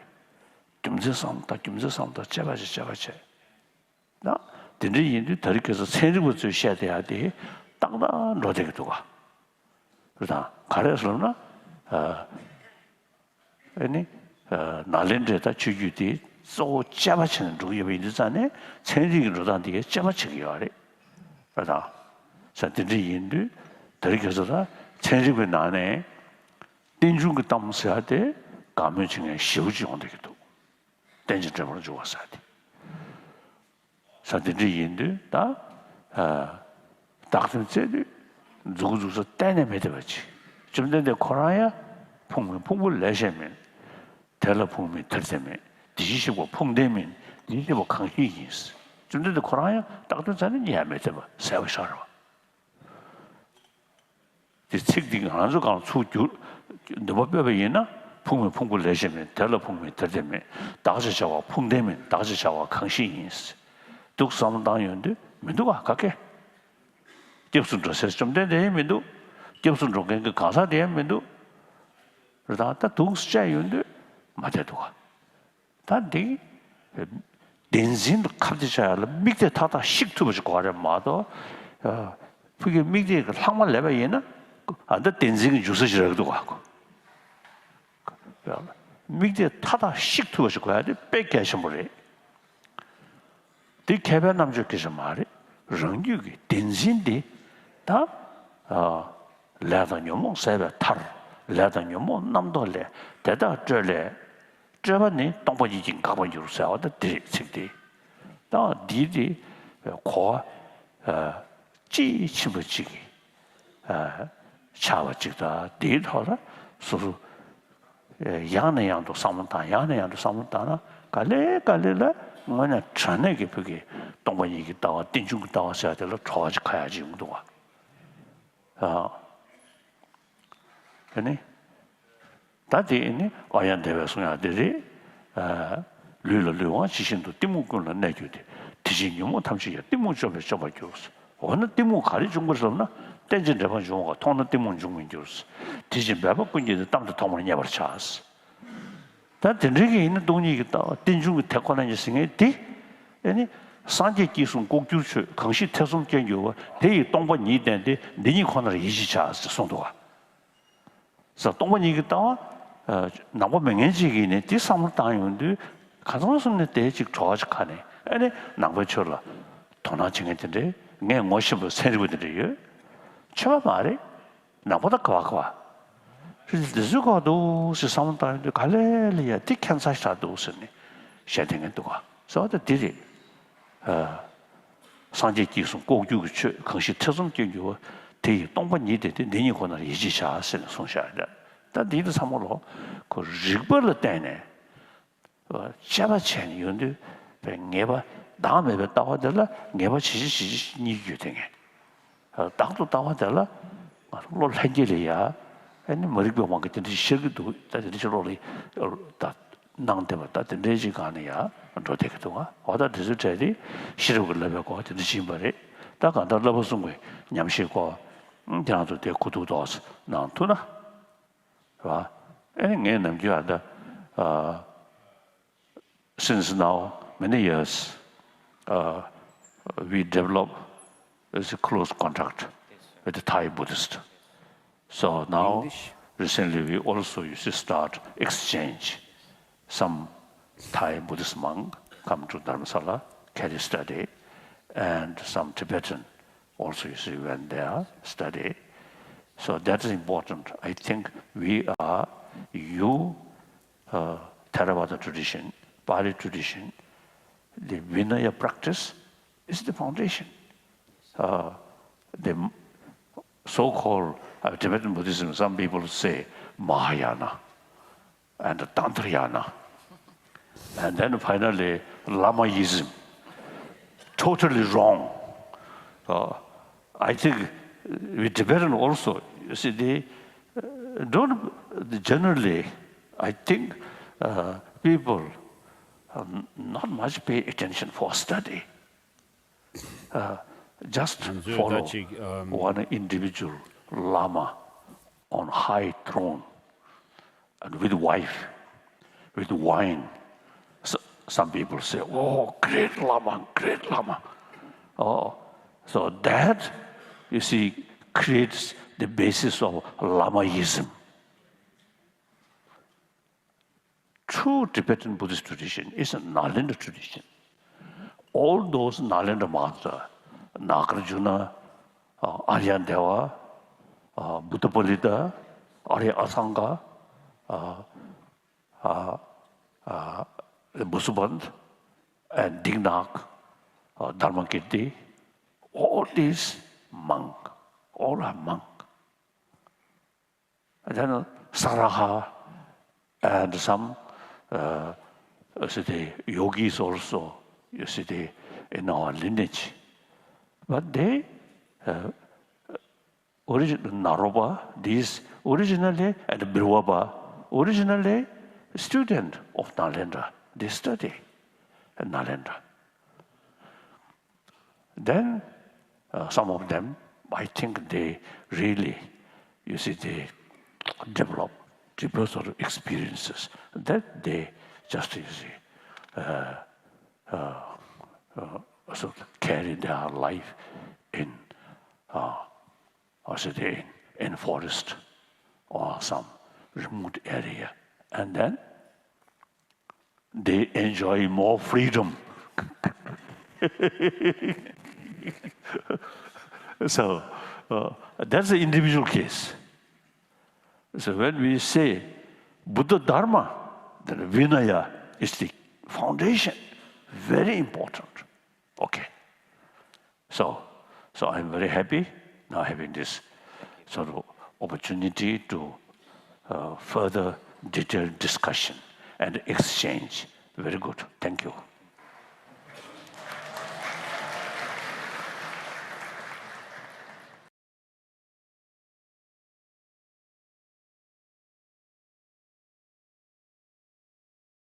རྒྱུ་མཚན་བསམ་བློ་བཏང་། རྒྱུ་མཚན་བསམ་བློ་བཏང་། དཔྱད་པ་བྱེད། དཔྱད་པ་བྱེད། ན། དེ་འདྲ་ཡིན་དུས་ད་རེས་ཁ་སང་ཚན་རིག་པ་ཚོས་བཤད་བསྡད་ཡག་དེ་ཏག་ཏག་འགྲོ་བསྡད་ཀྱི་འདུག་ག་རེད་དང་། ག་རེ་ཟེར་ན། ཨ་ནི་ཨ་ནཱ་ལེནྡྲའི་ད་ཆོས་བརྒྱུད་དེ་ གཙོ་བོ་དཔྱད་པ་བྱས་ནས་འགྲོ་གི་ཡོད་པ་ཡིན་དུས་ཙང་ནས་ཚན་རིག་གི་འགྲོ་སྟངས་དེ་གའི་དཔྱད་པ་བྱེད་ཀྱི་ཡོད་རེད། རེད་དང་། ས་དེ་འདྲ་ཡིན་དུས་དེ་རིང་ཁ་སང་ད་ཚན་རིག་པའི་ནང་ནས་རྟེན་འབྱུང་གི་གཏམ་ཟེར་ཡ་དེ་དགའ་མོས་བྱེད་མཁན་ཞེ་པོ་ཅིག་ཡོང་བསྡད་ཀྱི་འདུག་རྟེན་ཅིང་འབྲེལ་བར་འཇུག་པ་ཟེར་ཡ་དེ། ས་དེ་འདྲ་ཡིན་དུས་ད། ཨ། བདག་དོན་རྩལ་དུས་མཛུབ་གུ་འཛུགས་ས་གཏན་ནས་མེད་བསྡད་པ་ཅིག་བཅོམ་ལྡན་འདས་ཁོ་རང་ཡང་ཕུང་མིན་ཕུང་པོ་ལས་གཞན་མིན། དེ་ལ་ཕུང་མིན་དེར་དེ་མེད། དེ་བཞིན་གཤེགས་པ་ཕུང་ལྡན་མིན། དེ་བཞིན་གཤེགས་པ་གང་ཞིག་ཡིན། བཅོམ་ལྡན་འདས་ཁོ་རང་ཡང་བདག་དོན་རྩ་ནས་རྙེད་ཡ་མེད་བསྡད་པ་གསལ་པོ་ཤར་བ། དེ་ཚིག་འདི་ང་ཚོ་གང་ཚུར་བསྒྱུར་འདོན་པ་སྤེལ་བ་ཡིན་ན། ཕུང་མིན་ཕུང་པོ་ལས་གཞན་མིན། དེ་ལ་ཕུང་མིན་དེར་དེ་མེད། བདག་ཅེས་བྱ་བ་ཕུང་ལྡན་མིན། བདག་ཅེས་བྱ་བ་གང་ཞིག་ཡིན། འདུག་བསམ་བློ་བཏང་ཡོང་དུས་མི་འདུག་ག་ག་གེ། སྐྱབས་སུ་འགྲོ་སའི་བཅོམ་ལྡན་འདས་ཡང་མི་འདུག་སྐྱབས་སུ་འགྲོ་མཁན་གྱི་གང་ཟག་དེ་ཡང་མི་འདུག་རེད་དང་། ད་འདུག་སེ་བྱས་ཡོང་དུས་མ་བསྡད་འདུག་ག་ད་འདི་བདེན་འཛིན་དུ་ཁ་གཏད་བྱ་ཡ་ལ་དམིགས་གཏད་མཐའ་དག་བཤིག་ཐུབ་པ་ཞིག་དགོས་རེད་མ་གཏོགས། ཕ་གིའི་དམིགས་གཏད་ཀྱི་ལྷག་མ་ལས་པ་ཡིན་ན། ཨ། ད་བདེན་འཛིན་གྱི་འཇུག་ས་ཞིག་རག་འདུག་ག་དམིགས་གཏད་མཐའ་དག་བཤིག་ཐུབ་པ་ཞིག་དགོས་ཡ་དེ་དཔེ་གལ་ཆེན་པོ་རེད། འདི་མཁས་པའི་རྣམ་དཔྱོད་སྐད་ཆ་མ་རེད། རང་རྒྱུད་ཀྱི་བདེན་འཛིན་འདི་ད། ཨ། ལས་དང་ཉོན་མོངས་ཟད་པའི་མཐར། ལས་དང་ཉོན་མོངས་རྣམ་རྟོག་ལས། དེ་དག་སྤྲོས་ལས། སྤྲོས་པ་ནི་སྟོང་པ་ཉིད་ཀྱིས་འགག་པར་འགྱུར་ཟེར་བ་ད་འདི་རེད། ཚིག་འདི། ད་འདི་དེ་གོ་བ། ཨ། དཔྱིས་ཕྱིན་པ་ཅིག་ཨ། ཆགས་པ་ཅིག་དང་། འདིའི་ཐོག་ལ་སོ་སོ་ཡང་ནས་ཡང་དུ་བསམ་བློ་བཏང་། ཡང་ནས་ཡང་དུ་བསམ་བློ་བཏང་ན། ག་ལེ་ག་ལེ་ལ་དངོས་གནས་དྲང་གནས་ཀྱི་བོད་ཀྱི་སྟོང་པ་ཉིད་ཀྱི་ལྟ་བ། རྟེན་འབྱུང་གི་ལྟ་བ་ཟེར་བ་དེ་ལ་གྲོགས་ཅིག་ཁ་ཡག་ཅིག་ཡོང་གི་འདུག་ག་ཨ། དེ་ནི། ད་དེ་ནི་ཨཱརྱ་དེ་བས་གསུང་ཡག་དེ་རེད། ཨ། ལུས་ལ་ལུས་དབང་ཇི་བཞིན་དུ། གཏི་མུག་ཀུན་ལ་གནས་གྱུར་ཏེ། དེ་ཕྱིར་ཉོན་མོངས་ཐམས་ཅད་ཀྱང་། གཏི་མུག་བཅོམ་པས་བཅོམ་པར་འགྱུར། འོ་ན་གཏི་མུག་ག་རེ་འབྱུང་གི་རེད་ཟེར་ན། རྟེན་ཅིང་འབྲེལ་པར་འབྱུང་བ། མཐོང་ན་གཏི་མུག་འབྱུང་མི་འགྱུར། དེ་ཕྱིར་འབད་པ་ཀུན་གྱིས་ནི། གཏམ་དེ་ཐོག་མར་མཉེས་པར་བྱ། ད་དེ་འདྲའི་གི་ཡིན་ན་སྟོང་ཉིད་ཀྱི་ལྟ་བ། རྟེན་འབྱུང་གི་དེ་ཁོ་ན་ཉིད་ཟེར་མཁན་དེ། ཨེ་ནི། སངས་རྒྱས་ཀྱིས་གསུངས། ལྐོག་གྱུར་ཆོས་གང་ཞིག་ཐེ་ཚོམ་སྐྱེ་འགྱུར་བ། དེ་ཡི་སྟོང་པ་ཉིད་བསྟན་ཏེ། འདི་ཉིད་ཁོ་ནར་ཡིད་ཆེས་བྱ་ཟེར་གསུངས་འདུག་ག་ས་སྟོང་པ་ཉིད་ཀྱི་ལྟ་བ། ཨ། ནང་པ་མེད་མཁན་ཅིག་གིས་ནི་དེ་བསམ་བློ་བཏང་ཡོང་དུས། གང་ཚང་སོང་ནས་དེ་ཅིག་གྲོགས་ཅིག་ཁ་ནས། ཨ་ནི་ནང་པའི་ཆོས་ལ་དོ་སྣང་བྱེད་མཁན་དེ་འདྲའི། ངས་ངོ་ཤེས་པའི་ཚན་རིག་པ་དེ་འདྲ་ཡོད། ཆོས་པ་མ་རེད། ནང་པ་ད་ག་བ་ག་བ། དེ་ཚོའི་སྐོར་འདུག་སེ་བསམ་བློ་བཏང་ཡོང་དུས། ག་ལེ་ལེ་ཡ་དེ་ཁྱད་མཚར་ཞིག་འདུག་ཟེར་ནས་བཤད་བསྡད་མཁན་འདུག་ག་ཟེར་བ་ད་དེ་རེད། ཨ། སངས་རྒྱས་ཀྱིས་གསུངས། ལྐོག་གྱུར་གྱི་ཆོས་གང་ཞིག་ཐེ་ཚོམ་སྐྱེ་འགྱུར་བ། དེ་ཡི་སྟོང་པ་ཉིད་བསྟན་ཏེ། འདི་ཉིད་ཁོ་ནར་ཡིད་ཆེས་བྱ་ཟེར་ནས་གསུངས་བཞག་རེད། ད་འདི་ཚོ་ཚང་མ་ལོ་ཁོ་རིགས་པ་ལ་བརྟེན་ནས་དཔྱད་པ་བྱས་ནས་ཡོང་དུས། པའི་ངེས་པ་བདག་མེད་པའི་ལྟ་བ་དེ་ལ་ངེས་པ་ཇི་བཞིན་ཇི་བཞིན་ཉིད་ཀྱིས་ཡོད་དེ་ངེས། བདག་ཏུ་ལྟ་བ་དེ་ལ་ང་ཚོ་བློ་ལྷན་སྐྱེས་ལ་ཡ། ཨ་ནི་མ་རིག་པའི་དབང་གིས་དེ་འདྲ་ཤར་གྱི་འདུག་ད་དེ་འདྲ་ཞིག་བློ་ལ་ད་སྣང་བསྡད་པ། ད་དེ་འདྲའི་ཅིག་སྒང་ནས་ཡ་འགྲོ་བསྡད་ཀྱི་འདུག་ག་འོ་ད་དེ་ཚོའི་གྲས་དེ་ཤེས་རབ་ཀྱིས་བསླབ་པའི་སྐོར་དེ་འདྲ་ཅིག་ཡིན་པ་རེད། ད་གང་ལྟར་བསླབ་པ་གསུམ་གྱི་ཉམས་བཞེས་སྐོར་ཁྱེད་རང་ཚོ་དེ་གོ་ཐུབ་ཐོག་གནང་ཐུབ་ན། རེད་བ། ཨ་ནི་ངས་ནམ་རྒྱུན་ཨ་ད། ཨ། Since now many years, uh, we develop is a close contact with the Thai Buddhist. So now, recently, we also, you see, start exchange. Some Thai Buddhist monk come to Dharamsala, carry study, and some Tibetan also, you see, went there, study. So that is important. I think we are, you, uh, Theravada tradition, Pali tradition, the Vinaya practice is the foundation. Uh, the so-called, uh, Tibetan Buddhism, some people say Mahayana and Tantrayana. And then finally, Lamaism. Totally wrong. Uh, I think we Tibetan also, you see, they, uh, don't, generally, I think, uh, people um, not much pay attention for study. Uh, just follow one individual lama on high throne and with wife, with wine. So, some people say, "Oh, great lama, great lama." Oh, so that, you see, creates the basis of lamaism. true Tibetan Buddhist tradition is a Nalanda tradition. All those Nalanda masters, Nagarjuna, uh, Aryadeva, uh, Buddhapalita, Arya Asanga, uh, uh, uh, Vasubandhu, and Dingnak, uh, Dharmakirti, all these monk, all are monk. And then Saraha and some, uh, you see the yogis also, you see the, in our lineage. But they, uh, origin-, Naropa, these originally, and Birvaba, originally student of Nalendra. They study at Nalendra. Then, uh, some of them, I think they really, you see, they develop deeper sort of experiences that they just, you see, uh, uh, uh, sort of carry their life in, uh, or say, in, in forest or some remote area. And then they enjoy more freedom. So, uh, that's the individual case. So when we say Buddha Dharma, then Vinaya is the foundation, very important. Okay. So, so I'm very happy now having this sort of opportunity to, uh, further detailed discussion and exchange. Very good. Thank you.